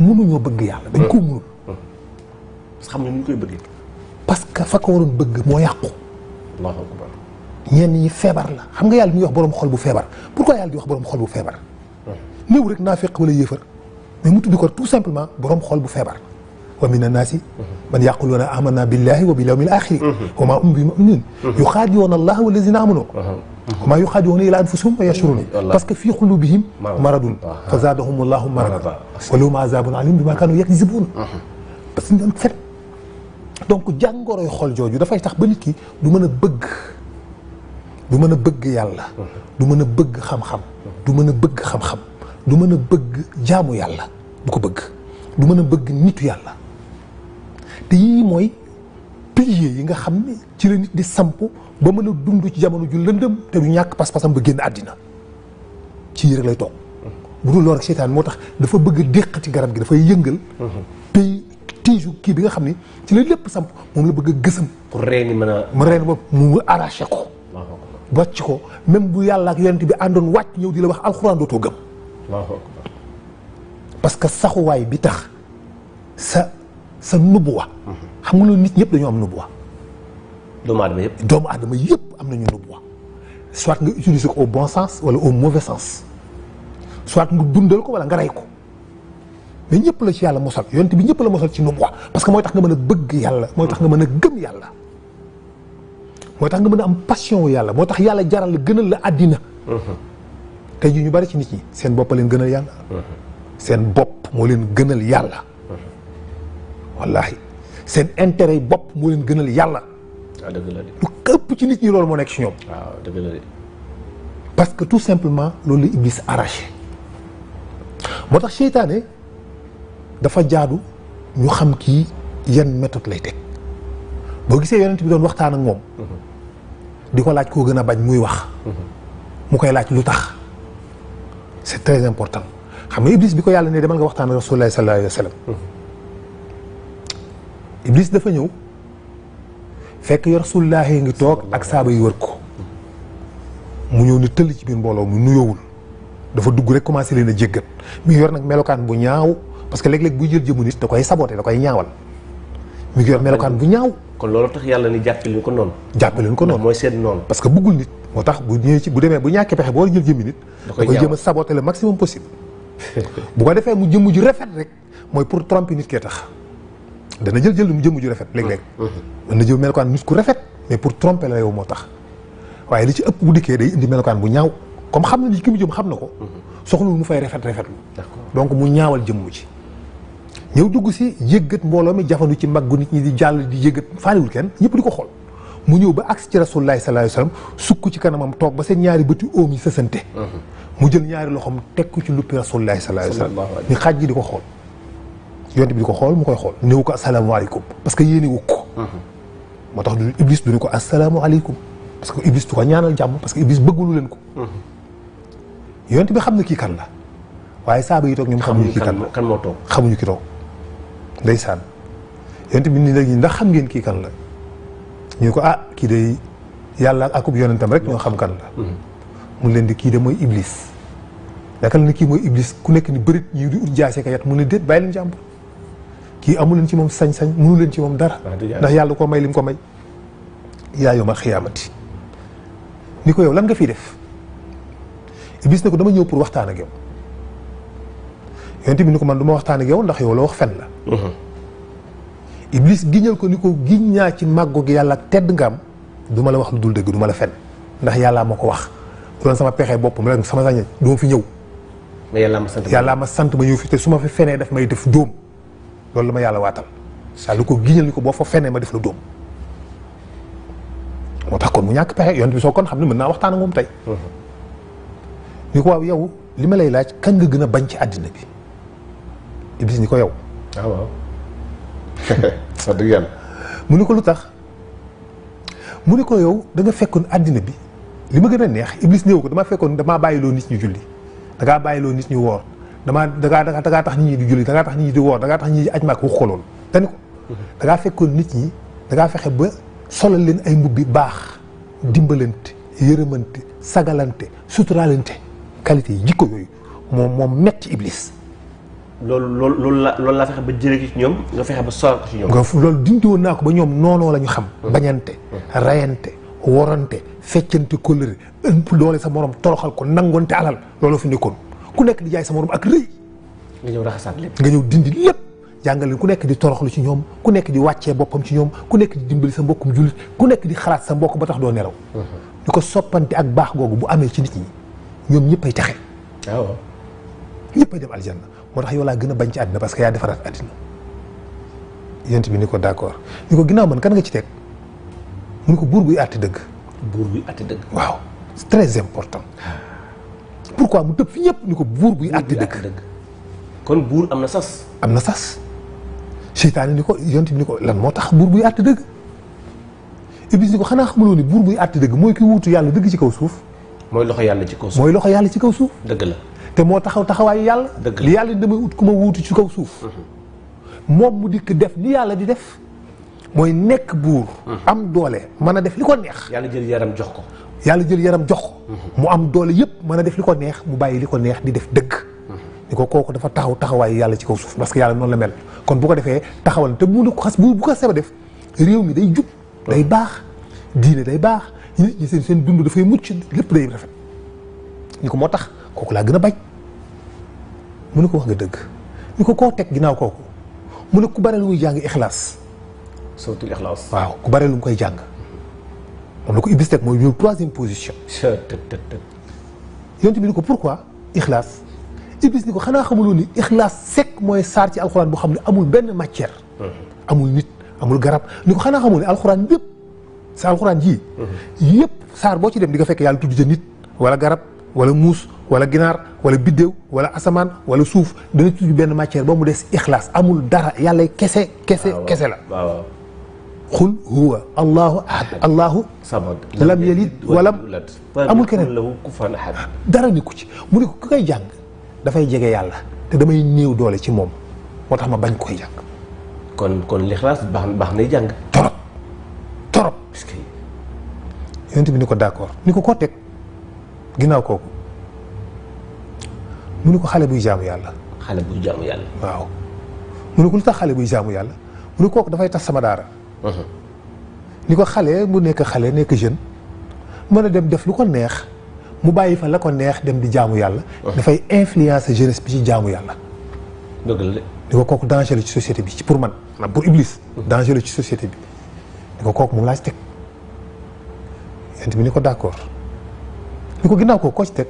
mënuñoo bëgg yàlla dañ koo mënul. parce que xam nga nu ñu koy bëggee. parce que fa ko waroon bëgg moo yàqu. allahu akbar. ñenn ñi feebar la xam nga yàlla mi ngi wax borom xol bu feebar pourquoi yàlla di wax borom xol bu feebar. néew rek naafiq wala yéefar mais mu tuddi ko tout simplement borom xol bu feebar. wa mina naasi man yaquluuna amanna billahi wa bil yawmil axiri wa maa hum bi muminin yuxaadi'uuna allaha wallazina amanu wa maa yuxaadi'uuna illa anfusahum wa yash'uruun parce que fii qulubihim maradun fa zaadahum allahu maradan wa lahum azaabun aliim bimaa kaanu yakzibuun parce que ñu doon fet donc jàngoroy xol jooju dafay tax ba nit ki du mën a bëgg du mën a bëgg yàlla du mën a bëgg xam-xam du mën a bëgg xam-xam du mën a bëgg jaamu yàlla du ko bëgg du mën a bëgg nitu yàlla te yii mooy piliers yi nga xam ne ci la nit di samp ba mën a dund ci jamono ju lëndëm te du ñàkk pas-pasam ba génn àddina ci yii rek lay toog bu dul loolu rek seytaan moo tax dafa bëgg a déq ci garab gi dafay yëngal pays tiiju kii bi nga xam ne ci la lépp samp moom la bëgg a gësam pour reeni mën a mu reen ba mu arraché ko wàcc ko même bu yàlla ak yonent bi àndoon wàcc ñëw di la wax alxuraan dootoo gëm parce que saxuwaay bi tax sa nubuwa xam nga loolu nit ñëpp dañoo am nubuwa doomu aadama yëpp am nañu nubuwa soit nga utiliser ko au bon sens wala au mauvais sens soit nga dundal ko wala nga rey ko mais ñëpp la ci yàlla mosal yonent bi ñëpp la mosal ci nubuwa parce que mooy tax nga mën a bëgg yàlla mooy tax nga mën a gëm yàlla mooy tax nga mën a am passion yàlla moo tax yàlla jaral la gënal la àddina tey jii ñu bari ci nit ñi seen bopp leen gënal yàlla seen bopp moo leen gënal yàlla wallahi seen intérêt yi bopp moo leen gënal yàlla waaw dëgg la de lu ëpp ci nit ñi loolu moo nekk ci ñoom waaw dëgg la de parce que tout simplement loolu la Iblis arraché moo tax seytaane dafa jaadu ñu xam kii yan méthode lay teg boo gisee yonent bi doon waxtaan ak moom di ko laaj koo gën a bañ muy wax mu koy laaj lu tax c'est très important xam nga Iblis bi ko yàlla ne demal nga waxtaan ak Rasulullah sallallahu alayhi wa sallam Iblis dafa ñëw fekk Rasulullah ngi toog ak saaba yi wër ko mu ñëw ni tëll ci biir mbooloo mu nuyoowul dafa dugg rek commencé leen a jéggat mi ngi yor nag melokaan bu ñaaw parce que léeg-léeg buy jël jëmu nit da koy saboté da koy ñaawal mi ngi yor melokaan bu ñaaw. kon loolu tax yàlla ni jàppaleen ko noonu. jàppaleen ko noonu mooy seen noonu. parce que bëggul nit moo tax bu ñëwee ci bu demee bu ñàkkee pexe boo war a jël jëmmi nit. da koy jéem a saboté le maximum possible. bu ko defee mu jëmm ju rafet rek mooy pour tromper nit kee tax dana jël mu jëmm ju rafet léeg-léeg. mën na jël melokaan nit ku rafet mais pour tromper la yow moo tax waaye li ci ëpp bu dikkee day indi melokaan bu ñaaw comme xam na ni ki mu jëm xam na ko. soxlul mu fay rafetlu. donc mu ñaawal jëmm ji. ñëw dugg si yëggat mbooloo mi jafandu ci maggu nit ñi di jàll di yëggat faaliwul kenn ñëpp di ko xool mu ñëw ba agsi ci Rasulullah sallallahu alayhi wasallam sukk ci kanamam toog ba seen ñaari bëti oom yi sësante mu jël ñaari loxoom teg ko ci luppi Rasulullah sallallahu alayhi wasallam ni xaaj ji di ko xool yonte bi di ko xool mu koy xool néew ko asalaamaaleykum parce que yéene wu ko moo tax du Iblis du ne ko asalaamaaleykum parce que Iblis du ko ñaanal jàmm parce que Iblis bëggulu leen ko yonte bi xam na kii kan la waaye saaba yi toog ñoom xamuñu kii kan la kan moo toog xamuñu ki toog ndeysaan yonent bi ni léegi ndax xam ngeen kii kan la ñu ko kii de yàlla akub yonentam rek ñoo xam kan la mun leen di kii de mooy Iblis naka la ni kii mooy Iblis ku nekk ni bërit ñi di ut jaase ka yat mun ne déet bàyyi leen jàmbur kii amu leen ci moom sañ-sañ munu leen ci moom dara ndax yàlla ko may li mu ko may yaa yawmal xiyaamati ni ko yow lan nga fiy def Iblis ne ko dama ñëw pour waxtaan ak yow yonent bi ni ko man du ma waxtaan ak yow ndax yow la wax fen la Iblis giñal ko ni ko giñ ñaa ci màggo gi yàlla ak tedd nga am du ma la wax lu dul dëgg du ma la fen ndax yàllaa ma ko wax bu doon sama pexee boppam rek sama sañ du ma fi ñëw mais yàllaa ma sant ma ñëw fi te su ma fi fenee daf may def dóom loolu la ma yàlla waatal saa lu ko giñal ni ko boo fa fenee ma def la dóom moo tax kon mu ñàkk pexe yonent bi soo kon xam ne mën naa waxtaan ak moom tey ni ko waaw yow li ma lay laaj kan nga gën a bañ ci àddina bi Iblis ni ko yow. waaw wax dëgg yàlla. mu ni ko lu tax mu ni ko yow da nga fekkoon àddina bi li ma gën a neex Iblis néew ko damaa fekkoon damaa bàyyiloo nit ñi julli dangaa bàyyiloo nit ñi woor dangaa tax nit ñi di julli dangaa tax nit ñi di woor dangaa tax nit ñi di aj maak wax ko loolu. dani ko dangaa fekkoon nit ñi dangaa fexe ba solal leen ay mbubbi baax dimbalante yërëmante sagalante suturaalante qualité yi jikko yooyu moom metti Iblis. loolu la fexe ba jëlee ci ñoom nga fexe ba soor ko ci ñoom. loolu dindi woon naa ko ba ñoom noonoo la ñu xam. bañante rayante worante feccante kóllëre ëpp doole sa morom toroxal ko nangoonte alal looloo fi nekkoon ku nekk di jaay sa morom ak rëy. nga ñëw raxasaat lépp. nga ñëw dindi lépp jàngale ku nekk di toroxlu ci ñoom ku nekk di wàccee boppam ci ñoom ku nekk di dimbali sa mbokkum jullit ku nekk di xalaat sa mbokk ba tax doo nelaw. ñu ko soppante ak baax googu bu amee ci nit ñi ñoom ñëppay taxe. waaw ñëppay dem aljanna moo tax yow laa gën a bañ ci àddina parce que yaa defaraat àddina. yent bi ni ko d'accord ni ko ginnaaw man kan nga ci teg mu ni ko buur buy àtte dëgg. buur buy àtte dëgg. waaw c'est très important. pourquoi mu tëb fi ñëpp ni ko buur buy àtte dëgg. kon buur am na sas. am na sas. seytaane ni ko yent bi ni ko lan moo tax buur buy àtte dëgg. Iblis ni ko xanaa xamuloo ni buur buy àtte dëgg mooy ki wuutu yàlla dëgg ci kaw suuf. mooy loxo yàlla ci kaw suuf. mooy loxo yàlla ci kaw suuf. dëgg la. te moo taxaw taxawaayu yàlla. dëgg la li yàlla damay ut ku ma wuutu ci kaw suuf. moom mu dikk def ni yàlla di def. mooy nekk buur. am doole mën a def li ko neex. yàlla jël yaram jox ko. yàlla jël yaram jox ko. mu am doole yëpp mën a def li ko neex mu bàyyi li ko neex di def dëgg. ni ko kooku dafa taxaw taxawaayu yàlla ci kaw suuf parce que yàlla noonu la mel kon bu ko defee taxawal te mu ne ko xas bu ko seba def réew mi day jub. day baax diine day baax nit ñi seen dund dafay mucc lépp day rafet. ni ko moo tax kooku laa gën a bañ mu ne ko wax nga dëgg ni ko koo teg ginnaaw kooku mu ne ku bare lu muy jàng ixlaas. suratul ixlaas. waaw ku bare lu mu koy jàng moom la ko Iblis teg mooy ñëw troisième position. yonent bi ni ko pourquoi ixlaas Iblis ni ko xanaa xamuloo ni ixlaas sek mooy saar ci alxuraan boo xam ne amul benn matière. amul nit amul garab ni ko xanaa xamul ne alxuraan yëpp sa alxuraan ji. yëpp saar boo ci dem di nga fekk yàlla tudd ca nit wala garab. wala muus wala ginaar wala biddéew wala asamaan wala suuf dana tudd benn matière ba mu des ixlaas amul dara yàlla kese la. waaw xul huwa allahu ahad allahu samad lam yalid walam amul keneen lahu kufuwan ahad dara ni ku ci mu ne ko ku koy jàng dafay jege yàlla te damay néew doole ci moom moo tax ma bañ koy jàng. kon l'ixlaas baax nay jàng. torop parce que yonent bi ni ko d'accord ni ko koo teg. ginnaaw kooku mu ne ko xale buy jaamu yàlla. xale buy jaamu yàlla. waaw mu ne ko lu tax xale buy jaamu yàlla mu ne kooku dafay tas sama daara. ni ko xale mu nekk xale nekk jeune mën a dem def lu ko neex mu bàyyi fa la ko neex dem di jaamu yàlla. dafay influencer jeunesse bi ci jaamu yàlla. dëgg la. ni ko kooku danger la ci société bi ci pour man pour Iblis. danger la ci société bi. ni ko kooku moom laa ci teg yent bi ni ko d'accord. ni ko ginnaaw ko ci teg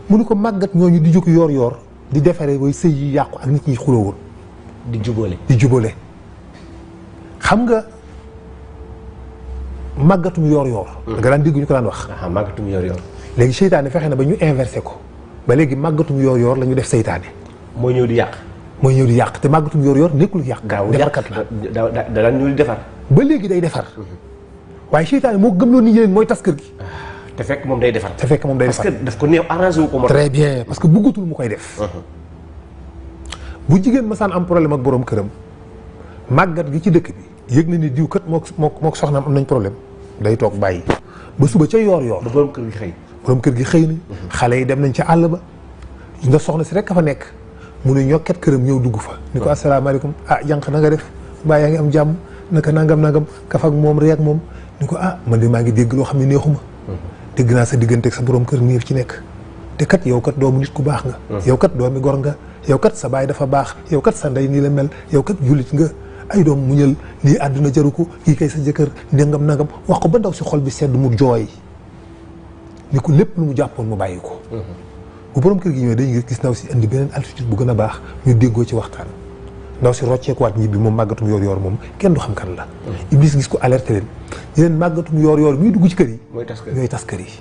mu ni ko màggat ñooñu di jóg yoor di defaree way sëy yi yàqu ak nit ñi xuloowul di jubale xam nga màggatum yoor da nga daan dégg ñu ko daan wax. màggatum yoor léegi seytaane fexe na ba ñu inversé ko ba léegi màggatum yoor la ñu def seytaane. mooy ñëw di yàq. te màggatum yoor nekkul yàq. defarkat la da daan ñëw di defar. ba léegi day defar. waaye seytaane moo gëmloo nit ñi leen mooy tas kër gi. te fekk moom day defar. parce que daf ko néew arrangé wu ko. très bien parce que bëggatul mu koy def. bu jigéen masaan am problème ak borom këram màggat gi ci dëkk bi yëg na ni diw kat moo soxnaam am nañ problème day toog bàyyi ba suba ca yoor. ba borom kër gi xëy. borom kër gi xëy na. xale yi dem nañ ca àll ba nga soxna si rek a fa nekk mu ne ñokket këram ñëw dugg fa. ni ko asalaamaaleykum jànq na nga def mbaa yaa ngi am jàmm naka nangam kaf ak moom rek moom ni ko man de maa ngi dégg loo xam ne neexuma. dégg naa sa diggante ak sa borom kër nii ci nekk te kat yow kat doomu nit ku baax nga. yow kat doomi gor nga yow kat sa baay dafa baax yow kat sa ndey nii la mel yow kat jullit nga ay doom muñal lii àdduna jaru ko kii kay sa jëkkër nangam wax ko ba ndaw si xol bi sedd mu jooy ni ko lépp lu mu jàppoon mu bàyyi ko. bu borom kër gi ñëwee dañuy gis ndaw si indi beneen altitude bu gën a baax ñu déggoo ci waxtaan ndaw si rocceekuwaat ñibbi moom màggatum yoor moom kenn du xam kan la. Iblis gis ko alerté leen ñu leen màggatum yoor muy dugg ci kër yi. ñooy tas kër yi.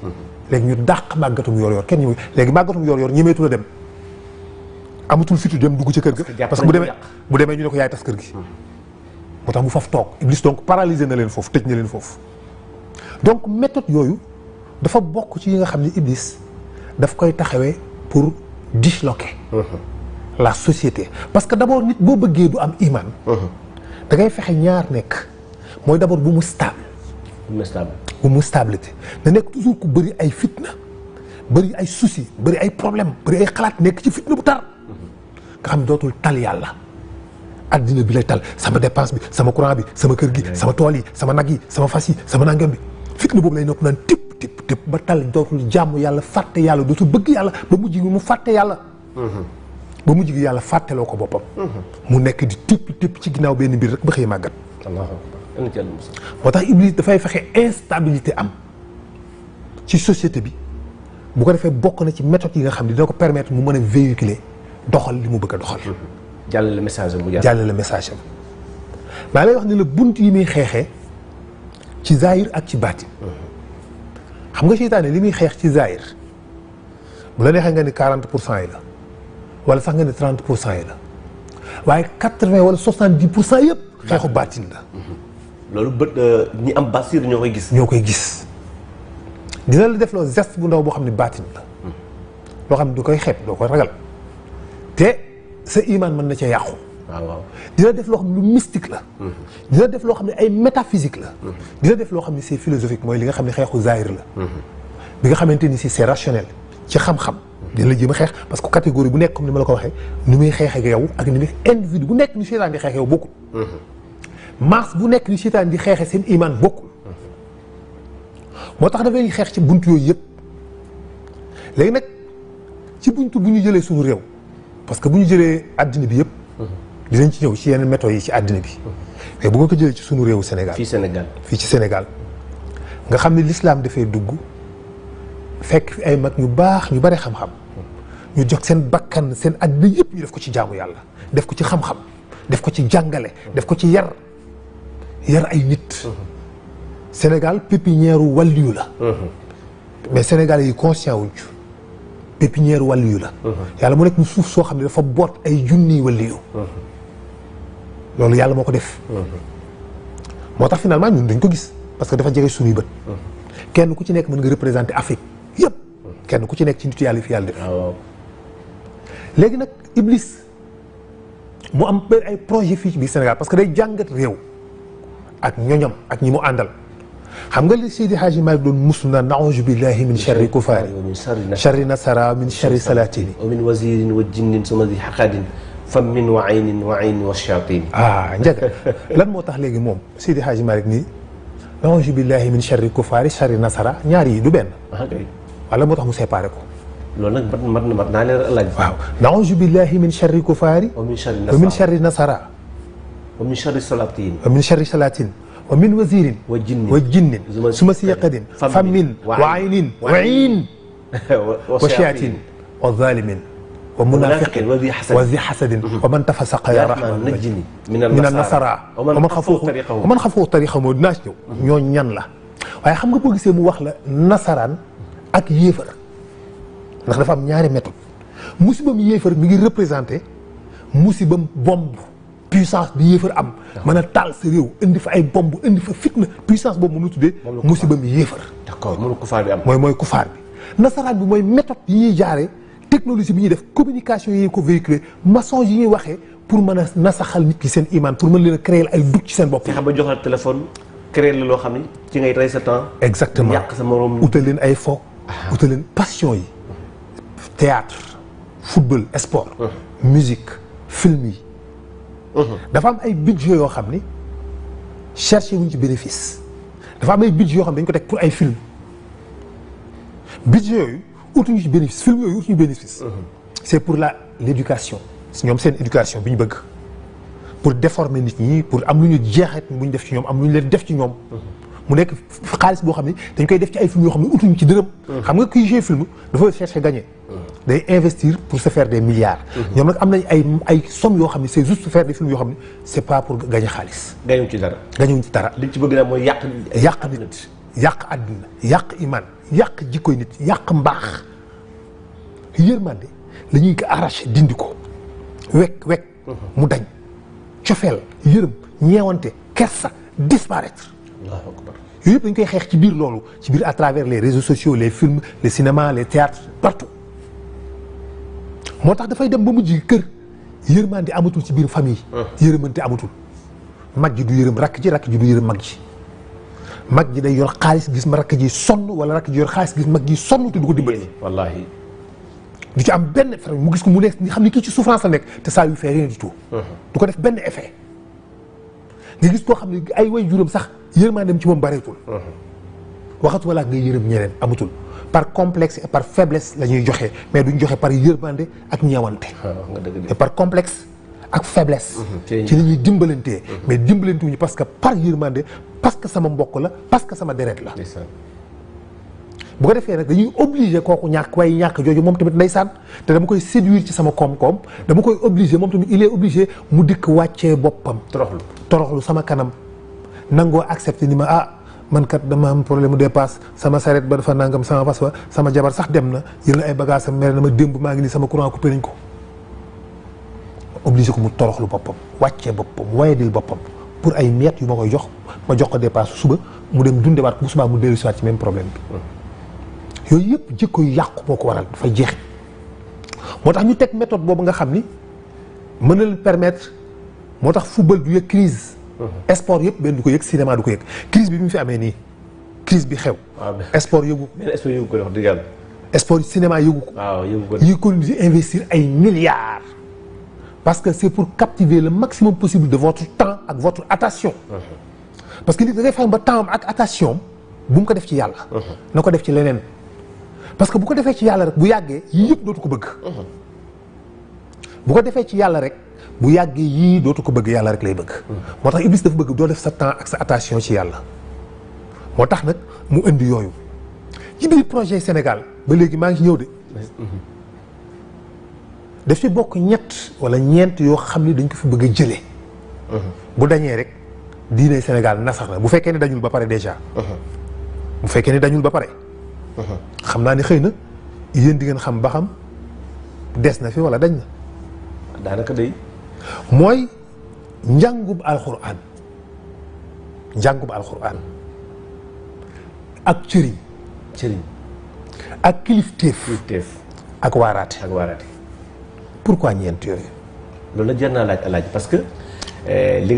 léegi ñu dàq màggatum yoor kenn ñëw léegi màggatum yoor ñemeetu la dem amatul fitu dem dugg ci kër ga. parce que bu demee ñu ne ko yaay tas kër gi. moo tax mu faf toog Iblis donc paralysé na leen foofu tëj na leen foofu donc méthode yooyu dafa bokk ci yi nga xam ne Iblis daf koy taxawee pour disloquer. la société parce que d'abord nit boo bëggee du am iman. da ngay fexe ñaar nekk mooy d'abord bu mu stabilité na nekk toujours ku bëri ay fitna bëri ay soucis bëri ay problème bëri ay xalaat nekk ci fitna bu tar nga xam ne dootul tal yàlla addina bi lay tal sama dépense bi sama courant bi sama kër gi sama tool yi sama nag yi sama fas yi sama nangam bi fitna boobu lay nopp naan tip ba tal dootul jàmm yàlla fàtte yàlla dootul bëgg yàlla ba mujj gi mu fàtte yàlla ba mujj gi yàlla fàtteloo ko boppam mu nekk di tipp ci ginnaaw benn mbir rek ba xëy màggat moo tax Iblis dafay fexe instabilité am ci société bi bu ko defee bokk na ci méthode yi nga xam ne dina ko permettre mu mën a véhiculer doxal li mu bëgg a doxal jàllale message am mu jàllale message am maa lay wax ne la bunt yi muy xeexee ci zahir ak ci baatin xam nga seytaane li muy xeex ci zahir bu la neexee nga ni 40% yi la wala sax nga ni 30% yi la waaye 80 wala 70% yëpp xeexu baatin la. loolu bët ñi am basir ñoo koy gis. ñoo koy gis dina la def loo geste bu ndaw boo xam ne baatin la loo xam ne du koy xeeb doo koy ragal te sa iman mën na ca yàqu. waaw dina def loo xam ne lu mystique la. dina def loo xam ne ay métaphysique la. dina def loo xam ne c'est philosophique mooy li nga xam ne xeexu zahir la. bi nga xamante ni si c'est rationnel ci xam-xam. dina la jéem a xeex parce que catégorie bu nekk comme ni ma la ko waxee ni muy xeex ak yow ak ni muy individu bu nekk ni seytaan di xeex yow bokkul. masse bu nekk ni seytaan di xeexee seen iman bokkul. moo tax dafay xeex ci buntu yooyu yëpp léegi nag ci buntu bu ñu jëlee suñu réew parce que bu ñu jëlee àddina bi yëpp. dinañ ci ñëw ci yeneen méthodes yi ci àddina bi. mais bu nga ko jëlee ci suñu réewu Sénégal. fii ci Sénégal nga xam ne l'islam dafay dugg fekk fi ay mag ñu baax ñu bari xam-xam ñu jox seen bakkan seen àddina yëpp ñu def ko ci jaamu yàlla def ko ci xam-xam def ko ci jàngale def ko ci yar ay nit. Sénégal pépinière wàlliyu la. mais Sénégal yi conscient wuñ ci pépinière wàlliyu la. yàlla mu nekk ñu suuf soo xam ne dafa boot ay junniy wàlliyu. loolu yàlla moo ko def. moo tax finalement ñun dañ ko gis parce que dafa jege suñuy bët. kenn ku ci nekk mën nga représenter Afrique yëpp. kenn ku ci nekk ci nitu yàlla fi yàlla def. léegi nag Iblis mu am ay projet fii ci biir Sénégal parce que day jàngat réew ak ñoñam ak ñi mu àndal. xam nga li Seydi Hadji Malick doon musu na na'uuzu billahi min sharri kufaari sharri nasara min sharri salatini wa min wazirin wa jinnin suma di xaqadin fammin wa aynin wa ayni wa shayatin. njaga lan moo tax léegi moom Seydi Hadji Malick nii na'uuzu billahi min sharri kufaari sharri nasara ñaar yi du benn. wala moo tax mu séparé ko. loolu nag mat naa leen laaj. waaw na'uuzu billahi min sharri kufaari wa min sharri nasara wa min sharri salatin wa min sharri salatin wa min wazirin wa jinnin suma si yaqadin fammin wa aynin wa ayn wa shayatin wa zalimin wa munafiqin wa zi hasadin wa man tafasaqa ya rahman najini min an-nasara wa man xafuhu tariqa moo dinaa ci ñëw ñoo ñan la waaye xam nga boo gisee mu wax la nasaraan ak yéefar ndax dafa am ñaari méthode musibam yéefar mi ngi représenté musibam bomb puissance bi yéefar am mën a taal sa réew indi fa ay bomb indi fa fitna puissance boobu moom la tuddee musiba mi yéefar. d'accord moom kufaar bi am. mooy kufaar bi nasaraan bi mooy méthode yi ñuy jaaree technologie bi ñuy def communication yi ko véhiculer mensonge yi ñuy waxee pour mën a nasaxal nit ki seen iman pour mën leen a créer ay doute ci seen bopp. fexe ba jox la téléphone créer la loo xam ne ci ngay rey sa temps. exactement yàq sa morom. utal leen ay fo. utal leen passion yi. théâtre football sport. musique film yi. dafa am ay budget yoo xam ni cherché wuñ ci bénéfice dafa am ay budget yoo xam ne dañ ko teg pour ay film budget yooyu utuñu ci bénéfice film yooyu utuñu bénéfice. c'est pour l'éducation ñoom seen éducation bi ñu bëgg pour déformer nit ñi pour am lu ñu jeexet bu ñu def ci ñoom am lu ñu leen def ci ñoom. mu nekk xaalis boo xam ne dañ koy def ci ay film yoo xam ne utuñu ci dërëm. xam nga kuy jouer film dafa chercher gagner. day investir pour se faire des milliards. ñoom nag am nañ ay sommes yoo xam ne c'est juste faire des films yoo xam ne c'est pas pour gagner xaalis. gañuñ ci dara. gañuñ ci dara. liñ ci bëgg daal mooy yàq nit yàq àdduna yàq iman yàq jikkoy nit yàq mbaax yërmande la ñuy arracher dindi ko wekk mu dañ cofeel yërëm ñeewante kersa disparaître. yooyu yëpp dañ koy xeex ci biir loolu ci biir à travers les réseaux sociaux les films les cinémas les théâtres partout moo tax dafay dem ba mujj kër yërmande amatul ci biir famille. yërëmante amatul mag ji du yërëm rakk ji du yërëm mag ji day yor xaalis gis ma rakk ji sonn wala rakk ji yor xaalis gis mag ji sonn te du ko dimbali. wallaahi. du ci am benn effet mu gis ko mu nekk xam ni kii ci souffrance la nekk te ça lui fait rien du tout. du ko def benn effet. nga gis koo xam ne ay way juróom sax yërmandeem ci moom bareetul. waxatuma laa ngay yërëm ñeneen amatul par complexe et par faiblesse la ñuy joxe mais duñ joxe par yërmande ak ñeewante. et par complexe ak faiblesse. ci la ñuy dimbalantee. mais dimbalantewuñu parce que par yërmande parce que sama mbokk la parce que sama deret la. bu ko defee nag dañuy obligé kooku ñàkk waaye ñàkk jooju moom tamit ndeysaan te dama koy séduire ci sama koom-koom dama koy obligé moom tamit il est obligé mu dikk wàccee boppam. toroxlu sama kanam nangoo accepté ni ma ah man kat dama am problème mu dépasse sama saret ba dafa nangam sama fas ba sama jabar sax dem na jël na ay bagages am mere na ma démb maa ngi nii sama courant coupé nañ ko. obligé ko mu toroxlu boppam wàccee boppam wayadil boppam pour ay miettes yu ma koy jox ma jox ko dépasse suba mu dem dundewaat bu subaa mu dellu si waat ci même problème bi. yooyu yëpp jikko yu yàqu moo ko waral dafay jeexit moo tax ñu teg méthode boobu nga xam ni mën na leen permettre moo tax football du yëg crise sport yëpp benn du ko yëg cinéma du ko yëg crise bi mu fi amee nii crise bi xew sport yëgu ko wax dëgg yàlla sport cinéma yëgu ko yëgu ko yi ko investir ay milliards parce que c'est pour captiver le maximum possible de votre temps ak votre attention parce que nit da ngay fexe ba temps ak attention bu mu ko def ci yàlla na ko def ci leneen parce que bu ko defee ci yàlla rek bu yàggee yii yëpp dootu ko bëgg. bu ko defee ci yàlla rek bu yàggee yii dootu ko bëgg yàlla rek lay bëgg. moo tax Iblis dafa bëgg doo def sa temps ak sa attention ci yàlla. moo tax nag mu indi yooyu ci biir projet Sénégal ba léegi maa ngi ci ñëw de. daf ci bokk ñett wala ñeent yoo xam ni dañ ko fi bëgg a jëlee. bu dañee rek diine Sénégal nasax na bu fekkee ne dañul ba pare déjà. bu fekkee ne dañul ba pare. xam naa ni xëy na yéen di ngeen xam ba xam des na fi wala dañ na. daanaka day. mooy njàngub alxuraan ak cëriñ ak kilifteef ak waaraate. pourquoi ñeent yooyu. loolu la jar naa laaj alaaj parce que li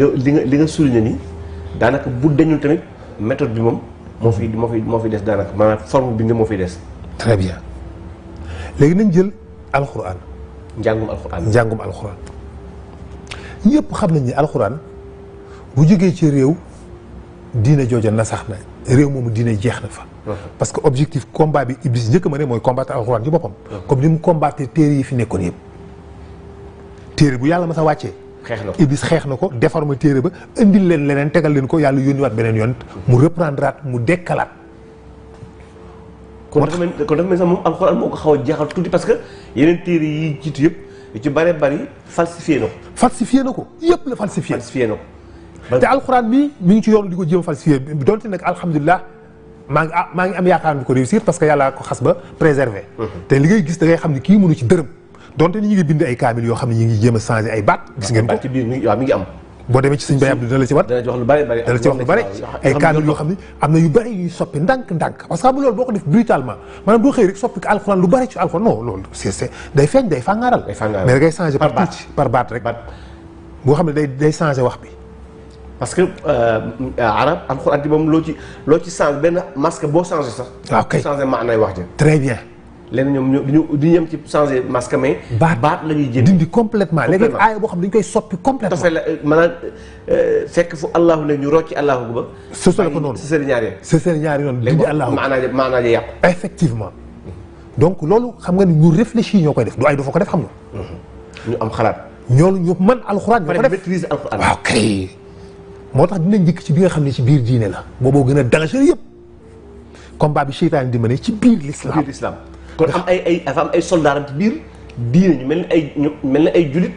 nga souligné ni daanaka bu dañul tamit méthode bi moom. moo fi des daanaka maanaam forme bi nga moo fi des. très bien léegi nañ jël alxuraan. njàngum alxuraan. ñëpp xam nañ ni alxuraan bu jógee ci réew diine jooja na sax na réew moomu diine jeex na fa. parce que objectif combat bi Iblis njëkk ma ne mooy combattre alxuraan ci boppam. comme ni mu combattre téere yi fi nekkoon yëpp. téere bu yàlla ma sa wàccee. xeex na ko Iblis xeex na ko déformé téere ba indil leen leneen tegal leen ko yàlla yónniwaat beneen yoon mu reprendre mu dekkalaat. kon dafa mel sax moom alxuraan moo ko xaw a jeexal tuuti parce que yeneen téere yi jiitu yëpp yu ci bari falsifié na ko. Yëpp la falsifié na ko. te alxuraan mi ngi ci yoon di ko jéem a falsifié donte nag alhamdulilah maa ngi am yaakaar ni ko réussir parce que yàlla ko xas ba préserver. te li ngay gis da ngay xam ni kii mënu ci dërëm. donte ni ñu ngi bind ay kaamil yoo xam ne ñu ngi jéem a changé ay baat. gis ngeen ko ci biir mi ngi am. boo demee ci sëñ Baye Abdou dana la ci war. dana ci wax lu bari ay kaamil yoo xam ne am na yu bari yuy soppi ndànk parce que xam nga loolu boo ko def brutalement maanaam doo xëy rek soppi ko alxuraan lu bari ci alxuraan non loolu c'est day feeñ day fàngaaral. mais da ngay changé par baat rek. boo xam ne day changé wax bi. parce que arab alxuraan bi moom loo ci changé benn masque boo changé sax. waaw kay changé maanaay wax ja. très bien. léegi ñoom du ñu yem ci changer masque mais. baat la ñuy jënd dindi complètement léegi aaya boo xam dañ koy soppi complètement. dafay la maanaam fekk fu allahu ne ñu rocci allahu ba. sosal ko noonu sësëri ñaari yoon dindi allahu maanaa ja yàqu. effectivement donc loolu xam nga ni ñu réfléchir ñoo koy def du ay dafa ko def xam nga. ñu am xalaat. ñu mën alxuraan ñoo ko def maîtrise alxuraan. waaw kay moo tax dinañ njëkk ci bi nga xam ne ci biir diine la. booboo gën a dangereux yëpp combat bi seytaane di mëne ci biir l'islam. kon dafa am ay soldaaram ci biir diine ñu mel ni ay julit.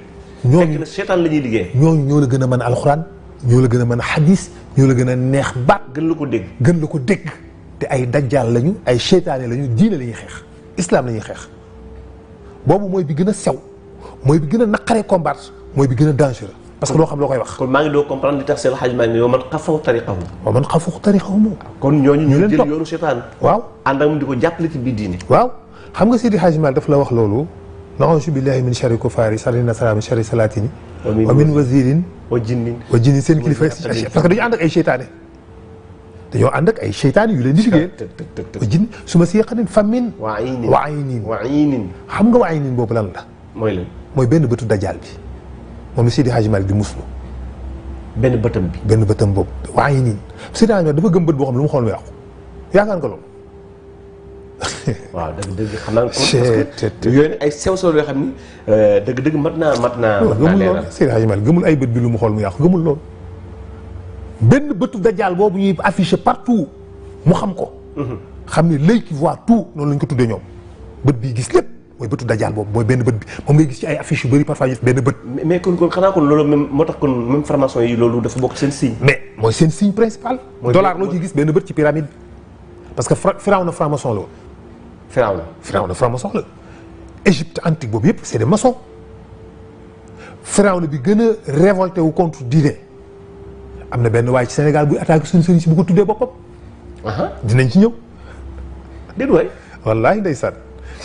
ñooñu fekk na seetaan la ñuy liggéey. ñooñu ñoo la gën a mën alxuraan ñoo la gën a mën xadis ñoo la gën a neex baat. gën la ko dégg. te ay dajjaal lañu ay seytaane lañu diine la ñuy xeex islam la ñuy xeex boobu mooy bi gën a sew mooy bi gën a naqaree combattre mooy bi gën a dangereux. parce que loo xam loo koy wax. kon maa ngi doo comprendre li tax seen xaj maa ngi yow man xafaw tariqahu moom. kon ñooñu ñu jël yoonu seytaan. waaw ànd ak mu di ko jàppale ci biir diine. waaw xam nga Seydi Hadji Malick daf la wax loolu na'uuzu billahi min sharri kufaari sharri nasaraani sharri salaatini wa min wazirin wa jinnin seen kilifa parce que dañu ànd ak ay seytaane dañoo ànd ak ay seytaane yu leen di liggéey wa jin su ma si xanin famine wa aynin xam nga wa aynin boobu lan la mooy benn bëtu dajaal bi moom la Seydi Hadji Malick di muslu benn bëtam boobu wa aynin Seydi Hadji Malick dafa gëm bët boo xam ne lu mu xool mu yàqu yaakaar nga loolu waaw dëgg xam naa ko parce que yooyu ay sew sew yoo xam ni dëgg mat naa gëmul loolu Seydi Hadji Malick gëmul ay bët bi lu mu xool mu yàqu gëmul loolu benn bëtu dajaal boobu ñuy affiché partout mu xam ko xam ne l'œil qui voit tout noonu lañ ko tuddee ñoom bët bi gis lépp mooy bëtu dajaal boobu mooy benn bët bi moom ngay gis ci ay affiches yu bëri parfois ñu def benn bët mais kon xanaa kon loolu même moo tax kon même formation yi loolu dafa bokk seen signe mais mooy seen signe principal dollar loo ciy gis benn bët ci pyramide parce que Firawna franc-maçon la woon Firawna franc-maçon la Égypte antique boobu yëpp c'est des maçons Firawna bi gën a révolté wu contre diine am na benn waaye ci Sénégal buy attaqué suñu sëriñ si bu ko tuddee boppam. dinañ ci ñëw. déet waay. wallaahi ndeysaan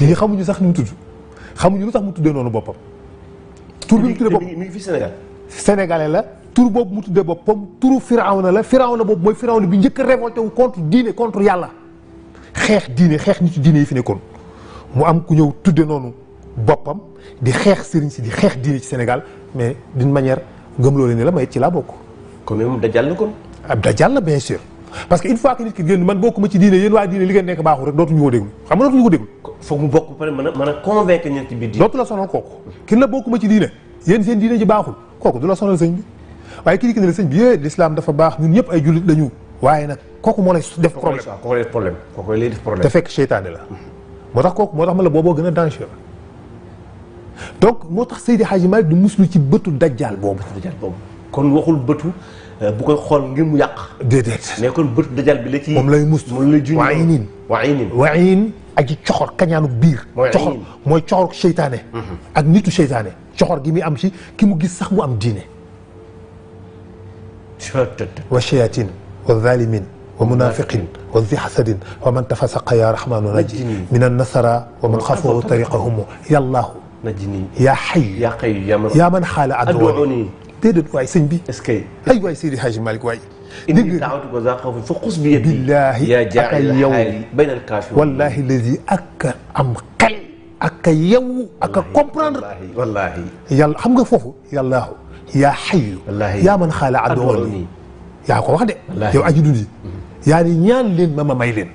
ñi xamuñu sax ni mu tudd xamuñu lu tax mu tuddee noonu boppam. tur bi mu tuddee boppam mi ngi fi Sénégal. Sénégalais la tur boobu mu tuddee boppam turu Firawna la Firawna boobu mooy Firawna bi njëkk a révolté wu contre diine contre yàlla. xeex diine xeex nitu diine yi fi nekkoon mu am ku ñëw tuddee noonu boppam di xeex sëriñ si di xeex diine ci Sénégal mais d'une manière gëmloo leen ni la may ci laa bokk. kon moom dajal na kon. ab dajal la bien sûr parce que une fois que nit ki génn man bokkuma ci diine yéen waa diine li ngeen nekk baaxul rek dootuñu ko déglu xam nga dootuñu ko déglu. foog mu bokk ba pare mën a convaincre ñenn ci biir diine. dootu la sonal kooku. kin la bokkuma ci diine yéen seen diine ji baaxul kooku du la sonal sëñ bi waaye kii di ne la sëñ bi yee l'islam dafa baax ñun ñëpp ay jullit lañu waaye nag kooku moo lay def problème kooku lay def problème te fekk seytaane la moo tax kooku moo tax ma la booboo gën a dangereux donc moo tax Seydi Hadji Malick di muslu ci bëtu dajjal boobu kon waxul bëtu bu koy xool ngir mu yàq. déedéet mais kon bëtu dajal bi la ci. moom lay muslu moom lay junj. waayin aji coxor kañaanu biir. coxor mooy coxor seytaane. ak nitu seytaane coxor gi muy am ci ki mu gis sax mu am diine. wa shayatin wa zalimin wa munafiqin wa zi hasadin wa man tafasaqa ya rahmanu najji min an nasara wa man xafahu tariqahum yallahu najjini yaa hayyu yaa man xaala adduuni déedéet waay sëñ bi. est-ce que. ay waay Seydi Hadji Malick waay. dégg nga taawatu ko za xaw fa xus bi yeddi. billaahi ak a yow baynal kaafiruun wallaahi lazi ak am xel. ak a yow ak a comprendre. wallaahi yàlla xam nga foofu yàllaahu yaa hayyu. yaa man xaala adduuni yaa ko wax de. yow aji dundi. yaa ni ñaan leen ma may leen.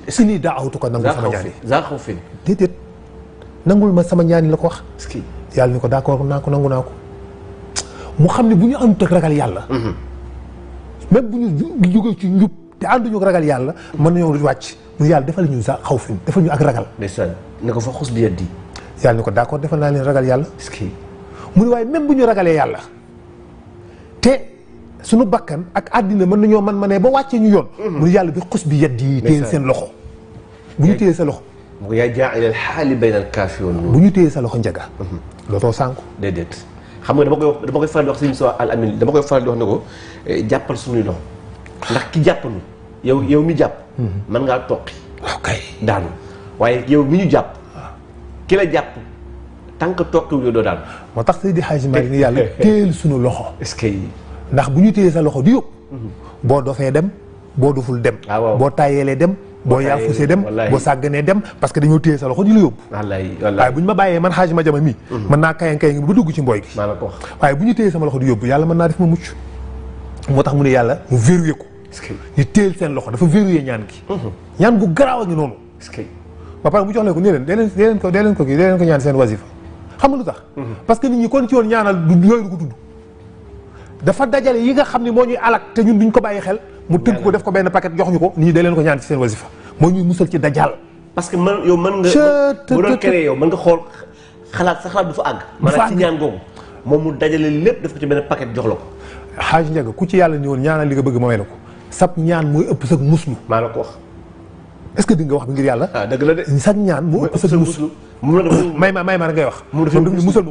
si nii daawatu ko nangul sama ñaan yi. za xaw fin déedéet nangul ma sama ñaan yi la ko wax. est-ce que. yàlla ni ko d'accord naa ko nangu naa ko. mu xam ne bu ñu àndut ak ragal yàlla. même bu ñu jógee ci njub te ànduñu ak ragal yàlla. mën nañoo wàcc mu yàlla defal ñu sa xaw fi defal ñu ak ragal. ndeysaan ne ko fa xus bi yeddi. yàlla ni ko d'accord defal naa leen ragal yàlla. est-ce que. mu ne waaye même bu ñu ragalee yàlla te suñu bakkan ak àddina mën nañoo man ne ba wàccee ñu yoon. mu ne yàlla bi xus bi yeddi yi téye seen loxo. bu ñu téye sa loxo. mu ko yaa jaa'ilal haali baynal kaafiruun. bu ñu téye sa loxo njaga. looloo sànku. déedéet. xam nga dama koy faral di wax sëñ Al Amine dama koy faral di wax ne ko jàppal suñuy loxo ndax ki jàppalu yow mi jàpp. mën ngaa toqi. ok daanu waaye yow mi ñu jàpp. ki la jàpp tant que toqiwul yow doo daanu. moo tax Seydi Hadji Malick ni yàlla téyel suñu loxo. est-ce que. ndax bu ñu téyee sa loxo di yóbbu. boo dofee dem boo doful dem. boo taayeelee dem. boo yaafusee dem boo sàgganee dem parce que dañoo téye sa loxo di la yóbbu. waaye bu ñu ma bàyyee man Hadji Madiama mii. mën naa kayan kayan ba dugg ci mbooy gi. waaye bu ñu téye sama loxo di yóbbu yàlla mën naa def ma mucc. moo tax mu ne yàlla mu verrouillé ko. ñu téyel seen loxo dafa verrouillé ñaan gi. ñaan gu garaaw a ngi noonu. ba pare mu jox leen ko nee leen dee leen ko ñaan seen wasifa xam nga lu tax. parce que nit ñi kon ci woon ñaanal du yooyu du ko tudd. dafa dajale yi nga xam ne moo ñuy alak te ñun duñ ko bàyyi xel mu tënk ko def ko benn paquet jox ñu ko nit ñi day leen ko ñaan ci seen wasifa moo ñuy musal ci dajal. parce que mën nga bu doon créé yow mën nga xool xalaat sa xalaat du fa àgg. maanaam ci ñaan googu moom mu dajale lépp def ko ci benn paquet jox la ko. Hadj Ndiaga ku ci yàlla ñëwoon ñaanal li nga bëgg ma may la ko sab ñaan mooy ëpp sa muslu. maa la ko wax. est-ce que di nga wax bi ngir yàlla. dëgg la de. sag ñaan moo ëpp sa muslu. may ma ngay wax. mu def musal ma.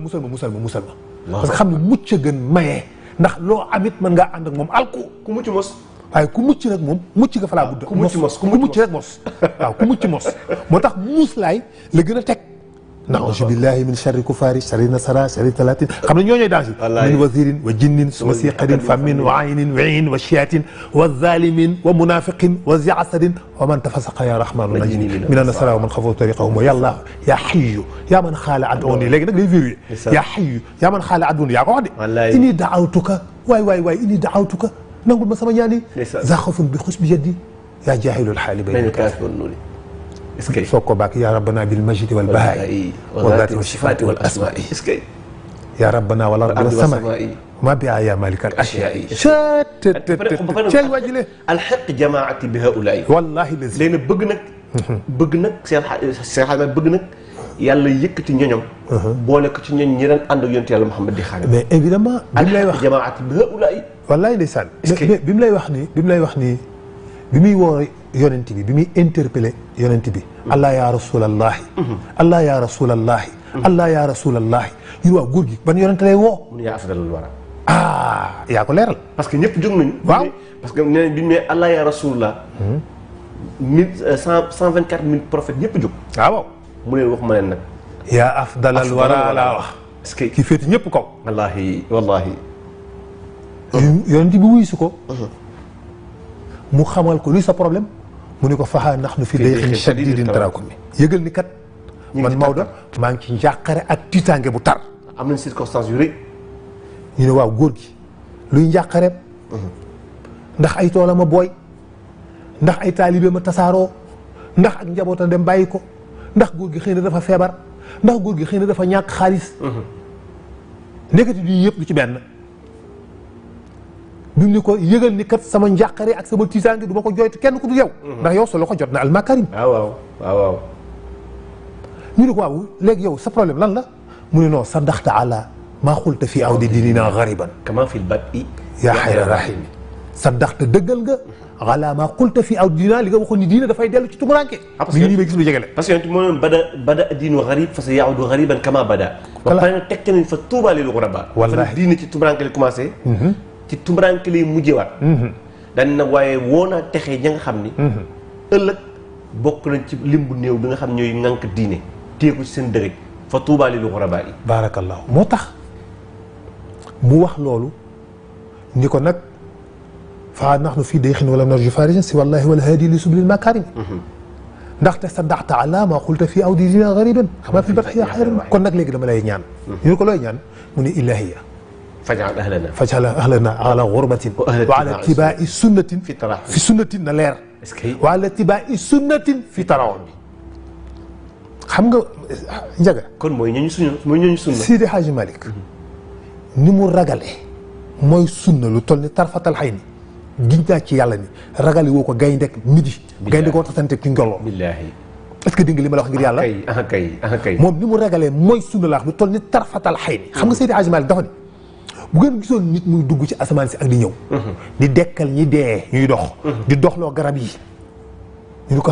parce que xam ne mucc a gën maye. ndax loo amit mën ngaa ànd ak moom alku ku mucc mos. waaye ku mucc nag moom mucc nga fa laa budd. ku mucc mos ku mucc rek mos. waaw ku mucc mos moo tax muslaay la gën a teg na'uuzu billahi min sharri kufaari sharri nasara sharri talatin xam na ñooñooy danger min wazirin wa jinnin wa siqarin famin wa aynin wa in wa shiatin wa zalimin wa munafiqin wa ziasadin wa man tafasaqa ya rahmanu najini min an-nasara wa man xafu tariqahum wa yàlla yaa xayyu yaa man xaala ad'uni léegi nag lay verrouillé yaa xayyu yaa man xaala ad'uni yaa ko wax de inni da'awtuka waay inni da'awtuka nangul ma sama ñaan yi zaxafun bi xus bi yeddi yaa jaahilul xaali bay est-ce que soog ko baak yaa rabbana bil majdi wal bahaai wa zaati wa sifaati wal asmaai est-ce que yaa rabbana wal ardi was samaai ma bi yaa malikal ashiyaai cey wajile alxaq jamaati bi haulaay wallahi lazi léegi nag bëgg nag seen xaal bëgg nag yàlla yëkkati ñoñom boole ko ci ñoñ ñi daan ànd ak yonent yàlla Muhammad di xaare mais évidemment bi mu lay wax jamaati bi haulaay wallahi ndeysaan bi mu lay wax nii bi muy woo yonent bi muy interpellé yonent bi allah ya rasulallahi allah ya rasulallahi allah ya rasulallahi ñun waaw góor gi ban yonent lay woo mun yaa afdalul wara yaa ko leeral parce que ñëpp jóg nañu waaw parce que nee nañ bi ñu ne allah ya rasulullah 124 000 prophètes ñëpp jóg waaw mu leen wax ma leen nag yaa afdalal wara laa wax est-ce que ki féeti ñëpp kaw wallahi yonent bi wuyu si ko mu xamal ko luy sa problème mu ne ko faxaa nahnu fi dayqin shadidin tarakumi yëgal ni kat man Maodo maa ngi ci njàqare ak tiitaange bu tar am nañ circonstance yu rëy ñu ne waaw góor gi luy njàqareem ndax ay toolam a booy ndax ay taalibe ma tasaaroo ndax ak njabootam dem bàyyi ko ndax góor gi xëy na dafa feebar ndax góor gi xëy na dafa ñàkk xaalis nekkati du yëpp du ci benn bi mu ni ko yëgal ni kat sama njàqare ak sama tiitaange du ma ko jooytu kenn ku du yow ndax yow sa loxo jot na almakarim waaw ñu ne ko waaw léegi yow sa problème lan la mu ne non sadaqta ala maa xulta fii awdi diinina gariban kama fil bad'i yaa xayra rahimi sadaqta dëggal nga ala maa xulta fii awdi diinina li nga waxoon ni diina dafay dellu ci tumuranke mi ngi nii may gis lu jegele parce que yonent moo noon bada diinu garib fa sa yaawdu gariban kama bada ba pare nag tekk nañ fa tuuba lil ghuraba wallaahi diina ci tumuranke li commencé ci tumuranke lay mujjewaat daan nag waaye woo naa texee ña nga xam ni ëllëg bokk nañ ci lim bu néew bi nga xam ñooy ŋànk diine téeku ci seen dërëj fa tuubaa lil ghurabaa yi barakallahu moo tax mu wax loolu ni ko nag fa nahnu fii dayqin walam narju farijan si wallahi wal haadi li sublil makarim ndaxte saddaqta ala ma qulta fii awdi dina gariban xamaa fi bat yaa xayran kon nag léegi dama lay ñaan ñu ne ko looy ñaan mu ne ilahiya fajal ahlana ala ghurbatin wa ala tibaa'i sunnatin fi sunnatin na leer wa ala tibaa'i sunnatin fi tarawum bi xam nga njaga kon mooy ñooñu sunna Sidi Hadji Malick ni mu ragale mooy sunna lu toll ni tarfatal xay ni giñ naa ci yàlla ni ragale woo ko gayndek midi gaynde koo tasante ci ngoloo billaahi est-ce que di nga li ma la wax ngir yàlla kay moom ni mu ragalee mooy sunna la wax lu toll ni tarfatal xay ni xam nga Sidi Hadji Malick dafa ni bu ngeen gisoon nit muy dugg ci asamaan si ak di ñëw di dekkal ñi dee ñuy dox di doxloo garab yi ñu ne ko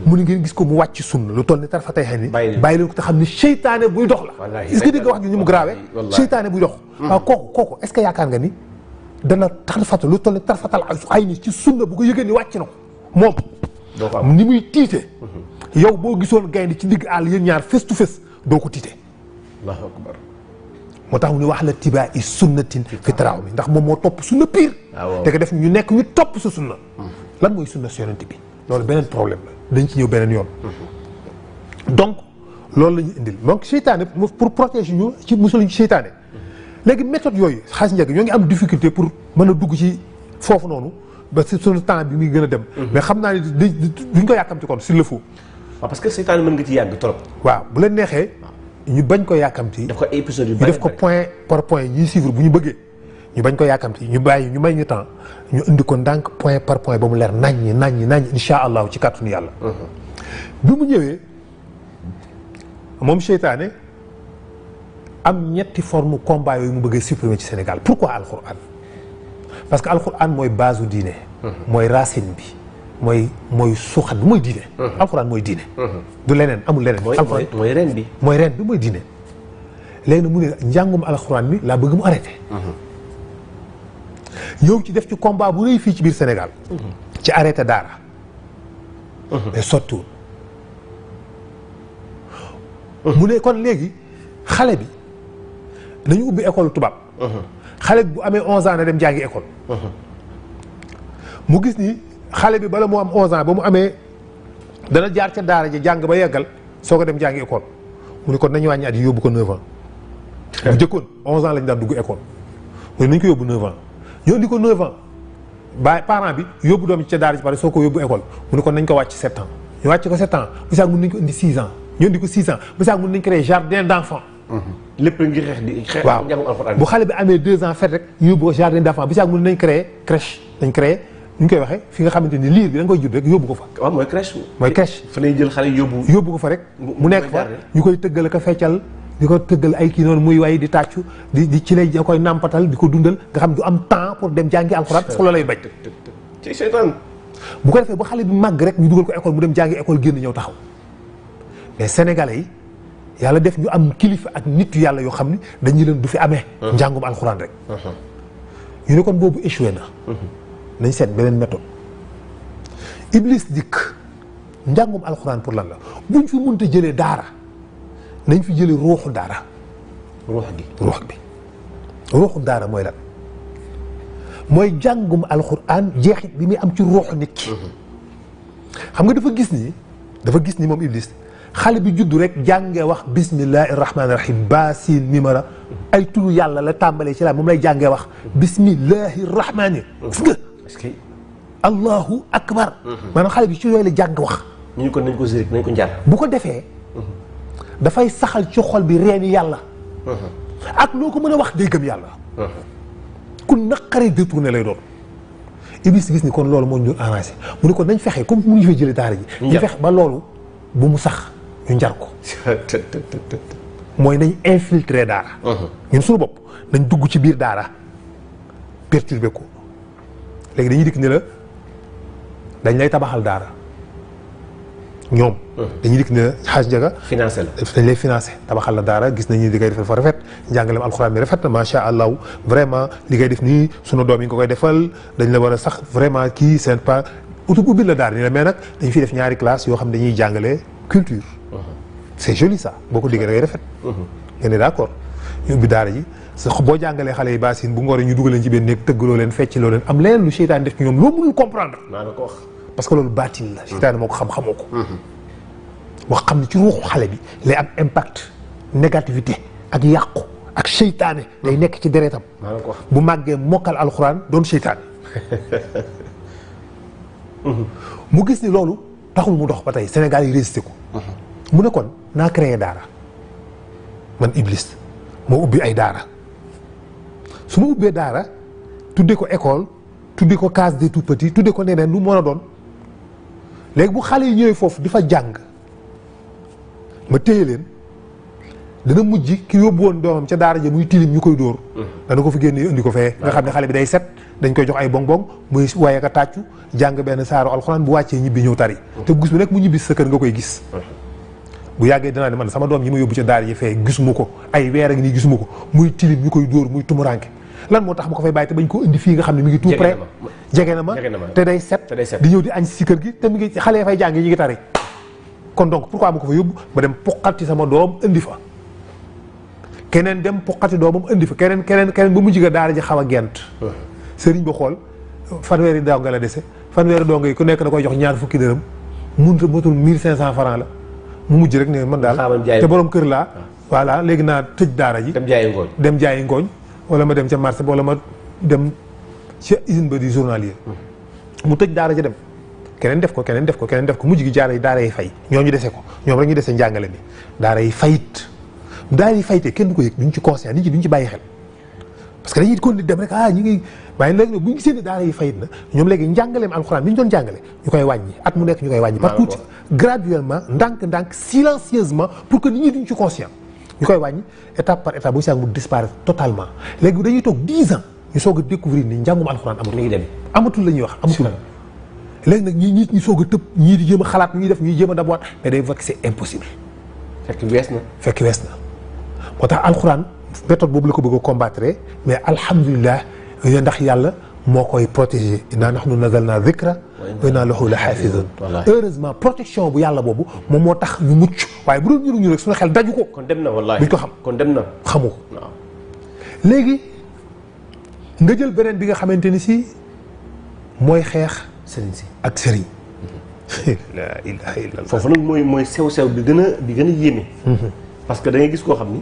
mu ne ngeen gis ko mu wàcc sunna lu toll ni tarfatay xëy ni bàyyi leen ko te xam ne seytaane buy dox la est-ce que dégg wax gi ñu mu grave seytaane buy dox waaw kooku est-ce que yaakaar nga ni dana tarfata lu toll ni tarfatal xëy ni ci sunna bu ko yëgee ni wàcc na ko moom ni muy tiite yow boo gisoon gaynde ci digg àll yéen ñaar face to face doo ko tiite allahu akbar moo tax mu ne wax la tibaa i sunnatin fi taraaw mi ndax moom moo topp sunna pire te ko def ñu nekk ñu topp sa sunna lan mooy sunna si yonent bi loolu beneen problème la dañ ci ñëw beneen yoon donc loolu la ñu indil donc seytaane pour protéger ñu ci musaluñ ci seytaane léegi méthode yooyu xaas njëkk ñoo ngi am difficulté pour mën a dugg ci foofu noonu ba si suñu temps bi muy gën a dem mais xam naa ne duñ ko yàkkamti kon s'il le faut waaw parce que seytaane mën nga ci yàgg trop waaw bu leen neexee ñu bañ ko yàkkamti def ko épisode yu ñu def ko point par point ñuy suivre bu ñu bëggee ñu bañ ko yàkkamti ñu bàyyi ñu may ñu temps ñu indi ko ndànk point par point ba mu leer naññi insha allahu ci kàttanu yàlla bi mu ñëwee moom seytaane am ñetti forme combat yooyu mu bëggee supprimer ci Sénégal pourquoi alquran parce que alquran mooy base u diine mooy racine bi mooy suuxat bi mooy diine alquran mooy diine du leneen amul leneen mooy ren bi mooy diine léegi nag mu ne njàngum alquran bi laa bëgg mu arrêté yow ci def ci combat bu rëy fii ci biir Sénégal ci arrêté daara mais sottiwul mu ne kon léegi xale bi nañu ubbi école tubaab. xale bi bu amee 11 ans na dem jàngi école. mu gis ni xale bi bala moo am 11 ans ba mu amee dana jaar ca daara ji jàng ba yeggal soo ko dem jàngi école mu ne kon nañu wàññi at yi yóbbu ko 9 ans. bu jëkkoon 11 ans lañ daan dugg école mu ne nañ ko yóbbu 9 ans ñoo indi ko 9 ans ba parent bi yóbbu doom ci ca daara ji pare soo ko yóbbu école mu ne kon nañ ko wàcc 7 ans ñu wàcc ko 7 ans bu sax mun nañ ko indi 6 ans ñu indi ko 6 ans bu sax mun nañ créer jardin d'enfants. lépp ngir xeex di xeex. waaw bu xale bi amee 2 ans fet rek ñu yóbbu ko jardin d'enfants bu sax mun nañ créer crèche nañ créer ñu koy waxee fi nga xamante ni liir bi da nga koy judd rek yóbbu ko fa. waaw mooy crèche. mooy crèche fa lay jël xale yóbbu ko fa rek. mu nekk fa ñu koy tëggal ak a feccal di ko tëggal ay kii noonu muy way di tàccu di ci lay da koy nàmpatal di ko dundal nga xam du am temps pour dem jàngi alxuraan parce que loolu lay bañ. ci seytaan. bu ko defee ba xale bi màgg rek ñu dugal ko école mu dem jàngi école génn ñëw taxaw mais sénégalais yi yàlla def ñu am kilifa ak nit yàlla yoo xam ni dañu leen du fi amee. njàngum alxuraan rek. ñu ne kon boobu échoué na. nañ seet beneen méthode. Iblis dikk njàngum alxuraan pour lan la buñ fi mënta jëlee daara nañ fi jëlee ruuxu daara. ruux bi ruuxu daara mooy lan mooy jàngum alxuraan jeexit bi muy am ci ruuxu nit ki. xam nga dafa gis ni moom Iblis xale bi juddu rek jàngee wax bismillahi rahmaani rahim baasin mimara ay turu yàlla la tàmbalee ci la moom lay jàngee wax bismillahi rahmaani. est-ce que allahu akbar. maanaam xale bi ci yooyu la jàng wax. ñu ko nañ ko zirik nañ ko njar. bu ko defee dafay saxal ci xol bi reeni yàlla. ak loo ko mën a wax day gëm yàlla. ku naqaree détourné lay doon. Iblis gis ni kon loolu moo ñu arrangé mu ne kon nañ fexe comme mu ngi fay jëlee daara ji. ñu fexe ba loolu bu mu sax ñu njar ko. mooy nañ infiltrer daara. ñun suñu bopp nañ dugg ci biir daara perturber ko. léegi dañuy dikk ni la dañ lay tabaxal daara ñoom. dañuy dikk ni la xaaj jaga financé la dañ lay financé tabaxal la daara gis nañu li ngay defal fa rafet njàngaleem alxuraan mi rafet na macha allah vraiment li ngay def nii sunu doom yi nga koy defal dañ la war a sax vraiment kii seen pas ubbi la daara ni la mais nag dañu fiy def ñaari classe yoo xam ne dañuy jàngale culture. c'est joli ça boo ko déggee da ngay rafet. nga ne d'accord ñu ubbi daara ji. boo jàngalee xale yi baasin bu ngooree ñu dugal leen ci benn néeg tëggaloo leen fecciloo leen am leneen lu seytaan def ci ñoom loo mënul comprendre. maa la ko wax. parce que loolu baatin la. seytaan moo ko xamoo ko. wax xam ne ci ruuxu xale bi lay am impact négativité ak yàqu ak seytaane day nekk ci deretam. maa la ko wax bu màggee mokkal alxuraan doon seytaane. mu gis ni loolu taxul mu dox ba tey Sénégal yi résisté ko. mu ne kon naa créé daara man Iblis moo ubbi ay daara. su ma ubbee daara tuddee ko école tuddee ko case des tout petits tuddee ko neneen lu mën a doon léegi bu xale yi ñëwee foofu di fa jàng ma téye leen dana mujj ki yóbbu woon doomam ca daara ja muy tilim ñu koy dóor. dana ko fi génne indi ko fee. nga xam ne xale bi day set dañ koy jox ay bonbon muy waaye ka tàccu jàng benn saaru alxuraan bu wàccee ñibbi ñëw tari. te gis bu nekk mu ñibbi sa kër nga koy gis. bu yàggee dinaa ne man sama doom yi ma yóbbu ca daara ji fee gisuma ko ay weer a ngi nii gisuma ko muy tilim ñu koy dóor muy tumuranke lan moo tax ma ko fay bàyyi te bañ ko indi fii nga xam ne mi ngi tout près jege na ma te day set di ñëw di añ si kër gi te mi ngi xale fay jàng yi ñu ngi tari kon donc pourquoi ma ko fa yóbbu ma dem poqati sama doom indi fa keneen dem poqati doomam indi fa keneen ba mu jiga daara ji xaw a gent sëriñ ba xool fanweeri donga la dese fanweeri donga yi ku nekk da koy jox ñaar fukki dërëm munta matul 1500 francs la mu mujj rek ne man daal te borom kër laa voilà léegi naa tëj daara ji dem jaayi ngooñ wala ma dem ca marché wala ma dem ca usine ba di journalier mu tëj daara ja dem keneen def ko mujj gi daara yi fay ñoom ñu dese ko ñoom rek ñu dese njàngale bi daara yi fayit daara yi faytee kenn du ko yëg duñ ci conscient nit ñi duñ ci bàyyi xel parce que dañuy kon di dem rek ñi ngi waaye léegi nag bu ñu gisee ne daara yi fayit na ñoom léegi njàngaleem alxuraan bi ñu doon jàngale ñu koy wàññi at mu nekk ñu koy wàññi par tuuti graduellement ndànk silencieusement pour que nit ñi duñ ci conscient ñu koy wàññi étape par étape bu si mu disparaître totalement léegi dañuy toog 10 ans ñu soog a découvrir ni njàngum alxuraan amatul la ñuy wax amatul léegi nag ñi soog a tëb ñii di jéem a xalaat ñuy def ñuy jéem a dabuwaat mais day voir que c'est impossible fekk wees na moo tax alxuraan méthode boobu la ko bëgg a combattre mais alhamdulilah ndax yàlla moo koy protéger inna nahnu nazalna dhikra wa inna lahu la hafizun. heureusement protection bu yàlla boobu moom moo tax ñu mucc waaye bu doon ñu rek suñu xel daju ko. kon dem na wallaahi duñ ko xam kon dem na xamu ko. waaw léegi nga jël beneen bi nga xamante ni si mooy xeex. sëriñ si ak sëriñ. la ilaha illallah. foofu nag mooy sew-sew bi gën a yéeme. parce que da ngay gis koo xam ni.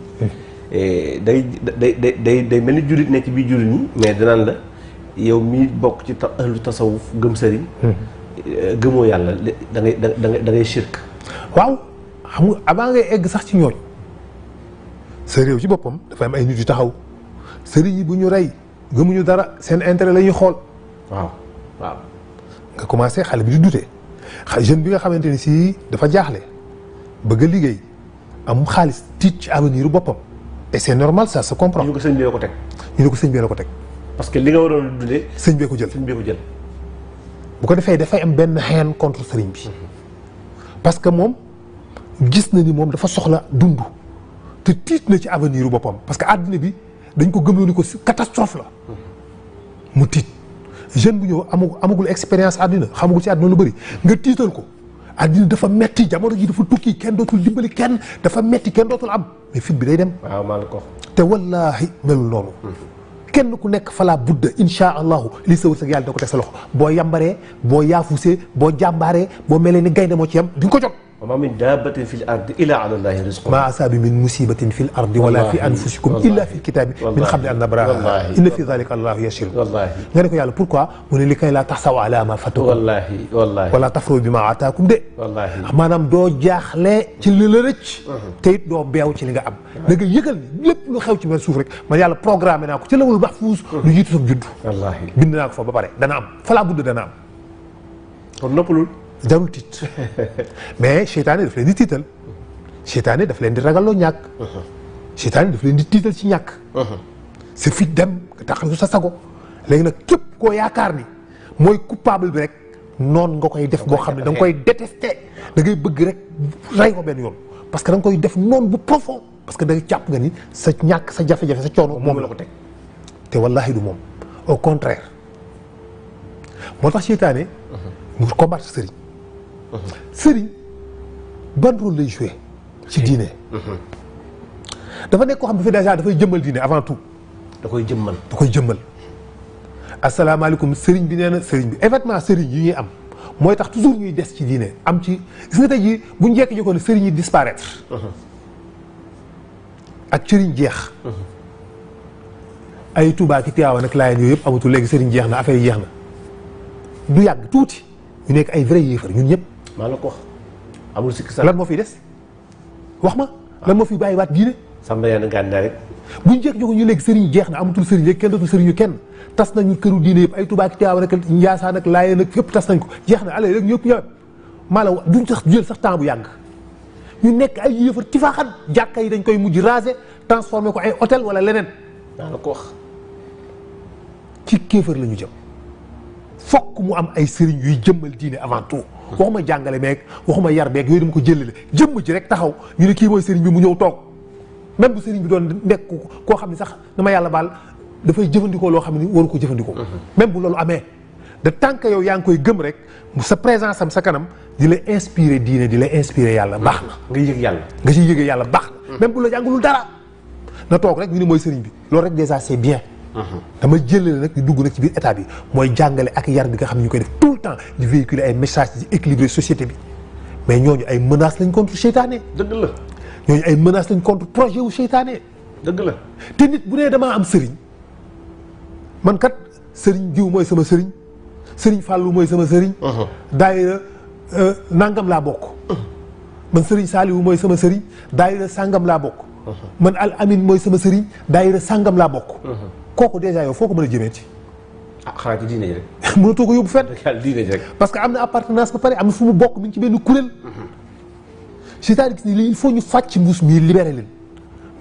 day mel ni jullit nekk ci biir jullit ñi mais danaan la yow mii bokk ci ahlu tasawuf gëm sëriñ. gëmoo yàlla da ngay shirk. waaw xam nga avant ngay egg sax ci ñooñ sa réew ci boppam dafa am ay nit yu taxaw sëriñ yi bu ñu rey gëmuñu dara seen intérêt la ñuy xool. waaw. nga commencé xale bi di dute jeune bi nga xamante ni si dafa jaaxle bëgg a liggéey am xaalis tiit ci avenir boppam et c'est normal ça se comprend. ñu ne ko sëñ bi ko teg. ñu ne ko sëñ bi la ko teg. parce que li nga waroon dundee. sëñ bee ko jël bu ko defee dafay am benn haine contre sëriñ bi parce que moom gis na ni moom dafa soxla dund te tiit na ci avenir boppam parce que àddina bi dañ ko gëmloo ni ko catastrophe la mu tiit. jeune bu ñëw amagul expérience àddina xamagul ci àddina lu bëri nga tiital ko àddina dafa metti jamono ji dafa tukki kenn dootul dimbali kenn dafa metti kenn dootul am mais fit bi day dem. waaw maa la ko. te wallaahi melul noonu. kenn ku nekk falaa budda insha allahu li sa wërsëg yàlla da ko teg sa loxo boo yambaree boo yaafusee boo jàmbaaree boo melee ni gaynde moo ci yam di nga ko jot. wa maa min daabbatin fil ardi illaa alaa llaahi rizquhaa. maa asaabi min musibatin fil ardi wala fi anfusikum illa fi kitaabi min qabli an nabra'ahaa inna fi zaalika allaahu yasiir. nga ne ko yàlla pourquoi mu ne li kay laa taxsaw alaa maa fatakum. wallaahi wala tafrahu bimaa aataakum de. maanaam doo jaaxle ci li la rëcc. te it doo beew ci li nga am. da nga yëgal ni lépp lu xew ci biir suuf rek man yàlla programmé naa ko ci lawhul mahfuus. lu jiitu sa juddu. bind naa ko fa ba pare dana am falaa budda dana am. kon noppalul. jarul tiit mais seytaane daf leen di tiital seytaane daf leen di ragalloo ñàkk seytaane daf leen di tiital ci ñàkk sa fit dem nga taxal sa sago léegi nag képp koo yaakaar ni mooy coupable bi rek noonu nga koy def boo xam ne da nga koy détester da ngay bëgg rek rey ko benn yoon parce que da nga koy def noonu bu profond parce que da nga jàpp nga ni sa ñàkk sa jafe-jafe sa coono moom la ko teg te wallaahi du moom au contraire moo tax seytaane mu combattre sëriñ sëriñ ban rôle lay joué ci diine dafa nekk koo xam ne déjà dafay jëmmal diine avant tout da koy jëmmal asalaamaaleykum sëriñ bi nee na sëriñ bi événement sëriñ yi ñuy am mooy tax toujours ñuy des ci diine am ci gis nga tey jii bu ñu jekki-jekkoon sëriñ yi disparaître ak sëriñ jeex ay Tuubaa ki Tiwaawan ak Laayeen yooyu yëpp amatul léegi sëriñ jeex na affaire yi jeex na du yàgg tuuti ñu nekk ay vrai yéefar ñun ñëpp. maa la ko wax amul sikki sax. lan moo fiy des wax ma. lan moo fiy bàyyiwaat diine. Samba yaa gànnaar rek. buñ jékki-jékki ñu léegi sëriñ jeex na amatul sëriñ léegi kenn dootul sëriñu kenn tas nañu këru diine yëpp ay Tuubaa ak Tiwaawan ak Njaasaan ak Laayeen ak yëpp tas nañ ko jeex na allez rek ñëpp ñëpp maa la wax duñ sax jël sax temps bu yàgg ñu nekk ay yéefar tifaaxan jàkka yi dañ koy mujj raser transformé ko ay hôtel wala leneen. maa la ko wax. ci kéefar la ñu jëm fokk mu am ay sëriñ yuy jëmmal diine avant tout. waxuma jàngale meeg waxuma yar beeg yooyu dama ko jëlale jëmm ji rek taxaw ñu ne kii mooy sëriñ bi mu ñëw toog même bu sëriñ bi doon nekk koo xam ne sax dama yàlla baal dafay jëfandikoo loo xam ne waru ko jëfandikoo. même bu loolu amee de tant que yow yaa ngi koy gëm rek sa présence am sa kanam di la inspiré diine di la inspiré yàlla baax na. nga yëg yàlla. nga ciy yëgee yàlla baax na. même bu la jàngalul dara na toog rek ñu ne mooy sëriñ bi loolu rek déjà c'est bien. dama jëlale nag di dugg nag ci biir état bi mooy jàngale ak yar bi nga xam ne ñu koy def tout le temps di véhiculer ay messages di équilibrer société bi mais ñooñu ay menaces lañ contre seytaane. dëgg la. ñooñu ay menaces lañ contre projet wu seytaane. dëgg la. te nit bu nee damaa am sëriñ man kat sëriñ diw mooy sama sëriñ sëriñ Fallou mooy sama sëriñ. daayira nangam laa bokk. man sëriñ Saliou mooy sama sëriñ daayira sangam laa bokk. man Al Amin mooy sama sëriñ daayira sangam laa bokk. kooku déjà yow foo ko mën a jëmee ci. ah xanaa ci diine ji rek. mënatoo ko yóbbu fenn. diine ji rek. parce que am na appartenance ba pare am na fu mu bokk mi ngi ci benn kuréel. c'est-à-dire que il faut ñu fàcc mbuus mi libéré leen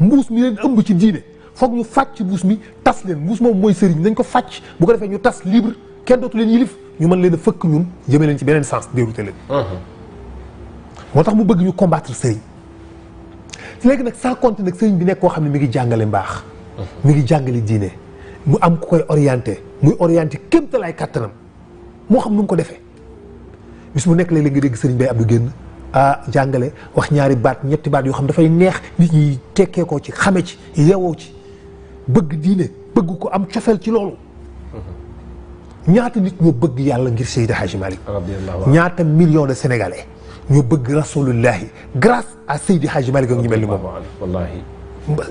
mbuus mi leen ëmb ci diine foog ñu fàcc mbuus mi tas leen mbuus moom mooy sëriñ nañ ko fàcc bu ko defee ñu tas libre kenn dootu leen yilif ñu mën leen a fëkk ñun jëmee leen ci beneen sens dérouté leen. moo tax mu bëgg ñu combattre sëriñ. léegi nag sans compter nag sëriñ bi nekk koo xam ne mi ngi jàngale mbaax. mi ngi jàngale diine mu am ku koy orienté muy orienté kéemtalaay kàttanam moo xam nu mu ko defee bis mu nekk léeg-léeg nga dégg sëriñ Bay Abdou génn jàngale wax ñaari baat ñetti baat yoo xam dafay neex nit ñi tekkee ko ci xame ci yeewoo ci bëgg diine bëgg ko am cofeel ci loolu ñaata nit ñoo bëgg yàlla ngir Seydi Hadji Malick ñaata millions de sénégalais ñoo bëgg rasulullahi grâce à Seydi Hadji Malick ak ñu mel ni moom wallaahi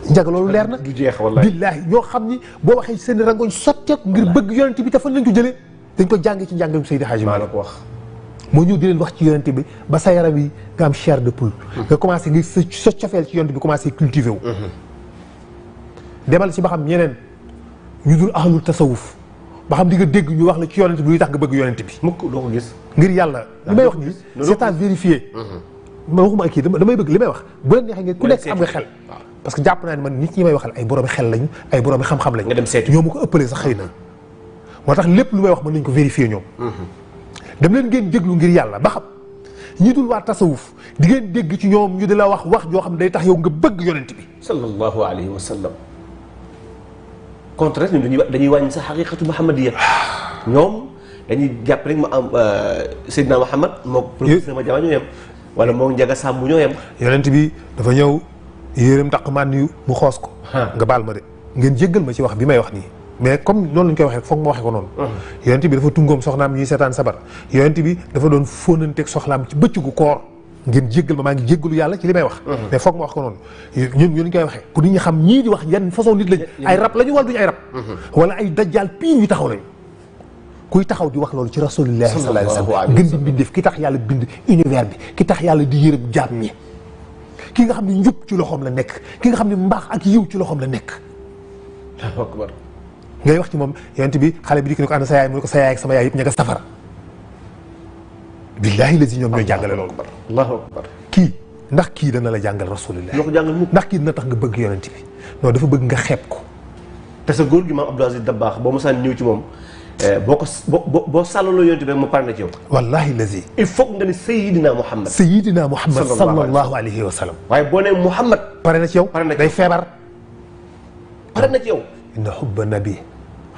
njaga loolu leer na du jeex wallaahi billaahi ñoo xam ni boo waxee seen rangoñ sotteeku ngir bëgg yonent bi te fan lañ ko jëlee dañ ko jàng ci njàngalem Seydi Hadji Malick ko wax moo ñëw di leen wax ci yonent bi ba sa yaram yi nga am chair de poule nga commencé nga sa cofeel ci yonent bi commencé cultivé wu demal ci ba xam ñeneen ñu dul ahlul tasawuf ba xam di nga dégg ñu wax la ci yonent bi luy tax nga bëgg yonent bi mukk doo ko gis ngir yàlla li may wax nii c'est à vérifier ma waxuma kii damay bëgg li may wax bu leen neexee ngeen ku nekk am nga xel parce que jàpp naa ne man nit ñi may waxal ay boroomi xel lañu ay boroomi xam-xam lañu nga dem seeti ñoo ma ko ëppalee sax xëy na moo tax lépp lu may wax mën nañ ko vérifier ñoom dem leen ngeen déglu ngir yàlla ba xam ñi dul waa tasawuf di ngeen dégg ci ñoom ñu di la wax joo xam ne day tax yow nga bëgg yonent bi sallallahu alayhi wa sallam contraire ñun dañuy wàññi sa xaqiqatu muhammadiya ñoom dañuy jàpp rek ma am Seydina Muhammad moo professeur ma jama ñoo yem wala moo Njaga Sàmb ñoo yem yonent bi dafa ñëw yéeram taq man yu mu xoos ko nga baal ma de ngeen jéggal ma ci wax bi may wax nii mais comme noonu lañ koy waxee foog ma waxee ko noonu yonent bi dafa tungoom soxnaam ñuy seetaan sabar yonent bi dafa doon fóonanteeg soxlaam ci bëccëgu koor ngeen jéggal ma maa ngi jéggalu yàlla ci li may wax mais foog ma wax ko noonu ñun ñu koy waxee pour nit ñi xam ñii di wax yan façon nit lañ ay rab lañu wala duñu ay rab wala ay dajjaal pire yu taxaw lañu kuy taxaw di wax loolu ci rasulillahi sallallahu alayhi wa sallam gën di mbindeef ki tax yàlla bind univers bi ki tax yàlla di yërëm jaam ñi ki nga xam ne njub ci loxoom la nekk ki nga xam ne mbaax ak yiw ci loxoom la nekk ngay wax ci moom yonent bi xale bi dikk ne ko ànd sa yaay mu ne ko sa yaay ak sama yaay yëpp ña nga safara billaahi la si ñoom ñooy jàngale loolu allahu akbar kii ndax kii dana la jàngal rasulillah ñoo ko jàngal mukk ndax kii dina tax nga bëgg yonent bi non dafa bëgg nga xeeb ko te sa góor gi maam Abdou Aziz Dabakh boo mosaan ñëw ci moom boo sàllaloo yonent bi rek mu pare na ci yow wallahi lazi il faut nga ni Seydina Muhammad sallallahu alayhi wa sallam waaye boo nee Muhammad pare na ci yow day feebar pare na ci yow inna hubba nabi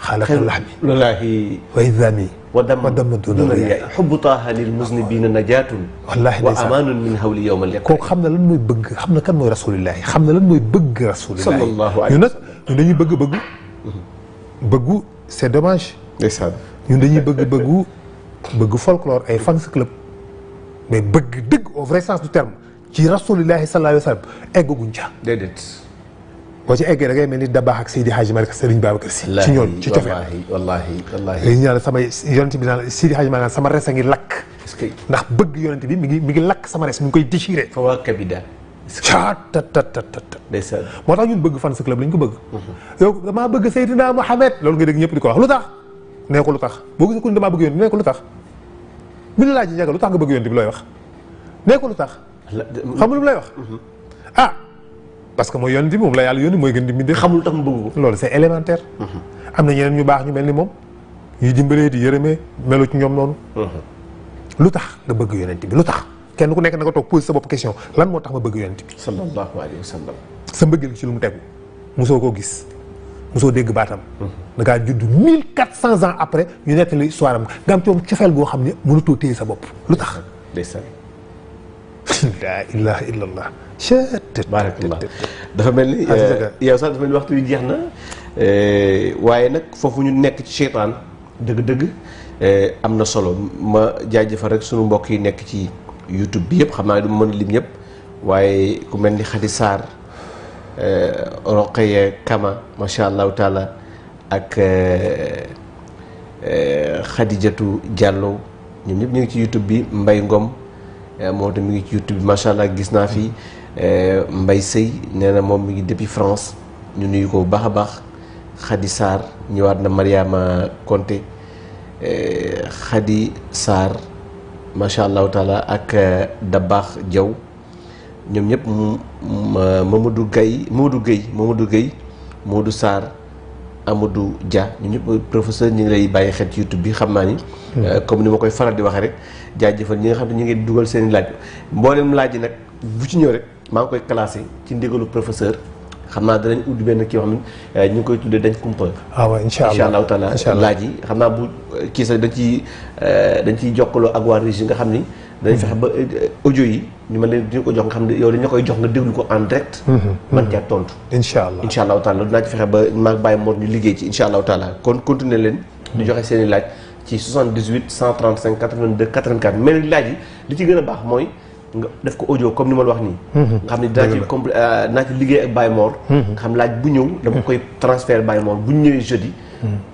xaalaqu laxmi wallaahi wa idami wa damma duna riyaay xubbu taaha lil muznibina najaatun wallaahi wa amaanun min hawli yawmal liqaa kooku xam na lan mooy bëgg xam na kan mooy rasulillahi xam na lan mooy bëgg rasulillahi sallallahu alayhi ñun nag ñun dañuy bëggu c'est dommage ndeysaan ñun dañuy bëgg folklore ay fans club mais bëgg dëgg au vrai sens du terme ci rasulillahi sallallahu alayhi wa sallam eggaguñ ca déedéet boo ci eggee da ngay mel ni Dabakh ak Seydi Hadji Malick ak Serigne Babacar Sy ci ñoom ci cofeel wallaahi léegi ñu naan sama yonent bi naan Seydi Hadji Malick sama res a ngi lakk ndax bëgg yonent bi mi ngi lakk sama res mi ngi koy déchiré fa waa kabida tat ndeysaan moo tax ñun bëgg fan sa club lañ ko bëgg yow damaa bëgg Seydina Mohamed loolu nga dégg ñëpp di ko wax lu tax nee ko lu tax boo gisee ku ne damaa bëgg yonent bi nee ko lu tax bi la laaj yi ñaga lu tax nga bëgg yonent bi looy wax nee ko lu tax xam nga lu mu lay wax parce que mooy yonent bi moom la yàlla yónni mooy gën di mbindee xamul tax mu bëgg ko loolu c'est élémentaire am na ñeneen ñu baax ñu mel ni moom ñuy dimbalee di yërëmee melu ci ñoom noonu lu tax nga bëgg yonent bi lu tax kenn ku nekk na nga toog posé sa bopp question lan moo tax ma bëgg yonent bi sallallahu alayhi wa sallam sa mbëggeel ci lu mu tegu mosoo koo gis mosoo dégg baatam da ngaa judd 1400 ans après ñu nettali histoire am nga am ci moom cofeel boo xam ne mënutoo téye sa bopp lu tax ndeysaan laa ilaha illallah baarakallah dafa mel ni yow sax dafa mel ni waxtu wi jeex na waaye nag foofu ñu nekk ci seytaan dëgg-dëgg am na solo ma jaajëfal rek sunu mbokk yi nekk ci YouTube bi yëpp xam naa ne du ma mën a lim ñëpp waaye ku mel ni Khady Sarr Roqeye Kama macha allahu taala ak Khadijatu Diallo ñoom ñëpp ñu ngi ci YouTube bi Mbay Ngom moom tamit mi ngi ci YouTube bi macha allah gis naa fi Mbay Sëy nee na moom mi ngi depuis France ñu nuyu ko bu baax a baax Khady Sarr ñëwaat na Mariama Konté Khady Sarr macha allahu taala ak Dabakh Diaw ñoom ñëpp Mamadou Guèye Modou Sarr Amadou Dia ñoom ñëpp professeur ñu ngi lay bàyyi xel ci YouTube bi xam naa ni comme ni ma koy faral di waxee rek jaajëfal ñi nga xam ne ñu ngi dugal seen i laaj mboolem laaj yi nag bu ci ñëw rek maa ngi koy classé ci ndigalu professeur xam naa danañ uddi benn kii yoo xam ne ñu ngi koy tuddee dañ kumpa. waaw incha allahu taala laaj yi xam naa bu kii sax dañ ciy jokkaloo ak waa Régis nga xam ni. dañ fexe ba audio yi ñu mën leen dina ko jox nga xam ne yow dañ la koy jox nga déglu ko en direct. man caa tontu. incha allahu taala dinaa ci fexe ba maag Baye Mor ñu liggéey ci incha allahu taala kon continuer leen. di joxe seen i laaj ci 78 135 82 84 mais laaj yi li ci gën a baax mooy. nga def ko audio comme ni ma la wax nii. nga xam ne dinaa ci liggéey ak Baye Mor. nga xam laaj bu ñëw dama koy transfert Baye Mor bu ñu ñëwee jeudi.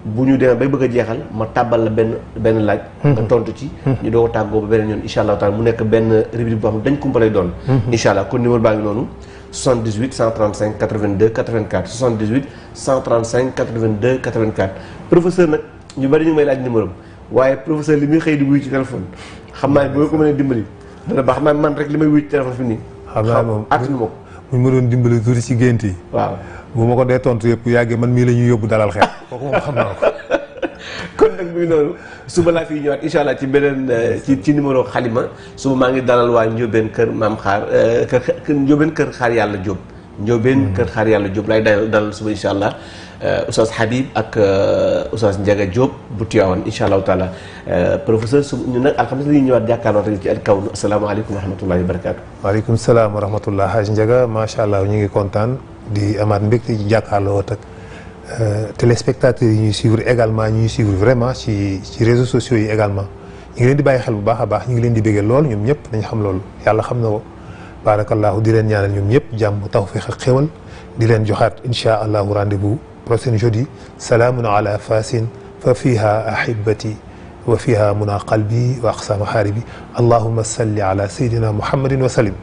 bu ñu demee bay bëgg a jeexal ma tàbbal la benn laaj. nga tontu ci. ñu doo ko tàggoo ba beneen yoon incha allah taala mu nekk benn rubrique boo xam ne dañ kumpa lay doon. incha allah kon numéro baa ngi noonu 78 135 82 84 78 135 82 84. professeur nag ñu bari ñu ngi may laaj numéro am waaye professeur li muy xëy di wuyu ci téléphone xam naa boo ko mënee dimbali. dana baax man rek li may wuy téléphone fi nii. xam naa moom attanu ma ko. bu ñu ma doon dimbali tuuti ci gént yi. waaw bu ma ko dee tontu yëpp yàggee man mii la ñuy yóbbu dalal xel. kooku moom xam naa ko. kon nag muy noonu suba laa fiy ñëwaat incha allah ci beneen ci numéro xalima suba maa ngi dalal waa Ndiobène kër maam xaar kër Ndiobène kër xaar yàlla Diop. Ndiobène kër xaar yàlla Diop laay dalal suba incha allah. Oustaz Habib ak Oustaz Ndiaga Diop bu Tivaouane incha allahu taala professeur su ñu nag alxames la ñuy ñëwaat jàkkaarloo rek ci Alkawnu asalaamaaleykum wa rahmatullahi wa barakaatu. waaleykum salaam wa rahmatullah Hadj Ndiaga macha allah ñu ngi kontaan di amaat mbégte ci jàkkaarloo ak téléspectateurs yi ñuy suivre également ñuy suivre vraiment ci réseaux sociaux yi également ñu ngi leen di bàyyi xel bu baax a baax ñu ngi leen di béggee lool ñoom ñëpp nañ xam loolu yàlla xam na ko barakallahu di leen ñaanal ñoom ñëpp jàmm tawfiq ak xéwal di leen joxaat incha allahu rendez-vous prochain jeudi salaamun ala fasin fa fiha ahibati wa fiha muna qalbi wa aqsa maharibi allahumma salli ala sayidina muhammadin wa sallim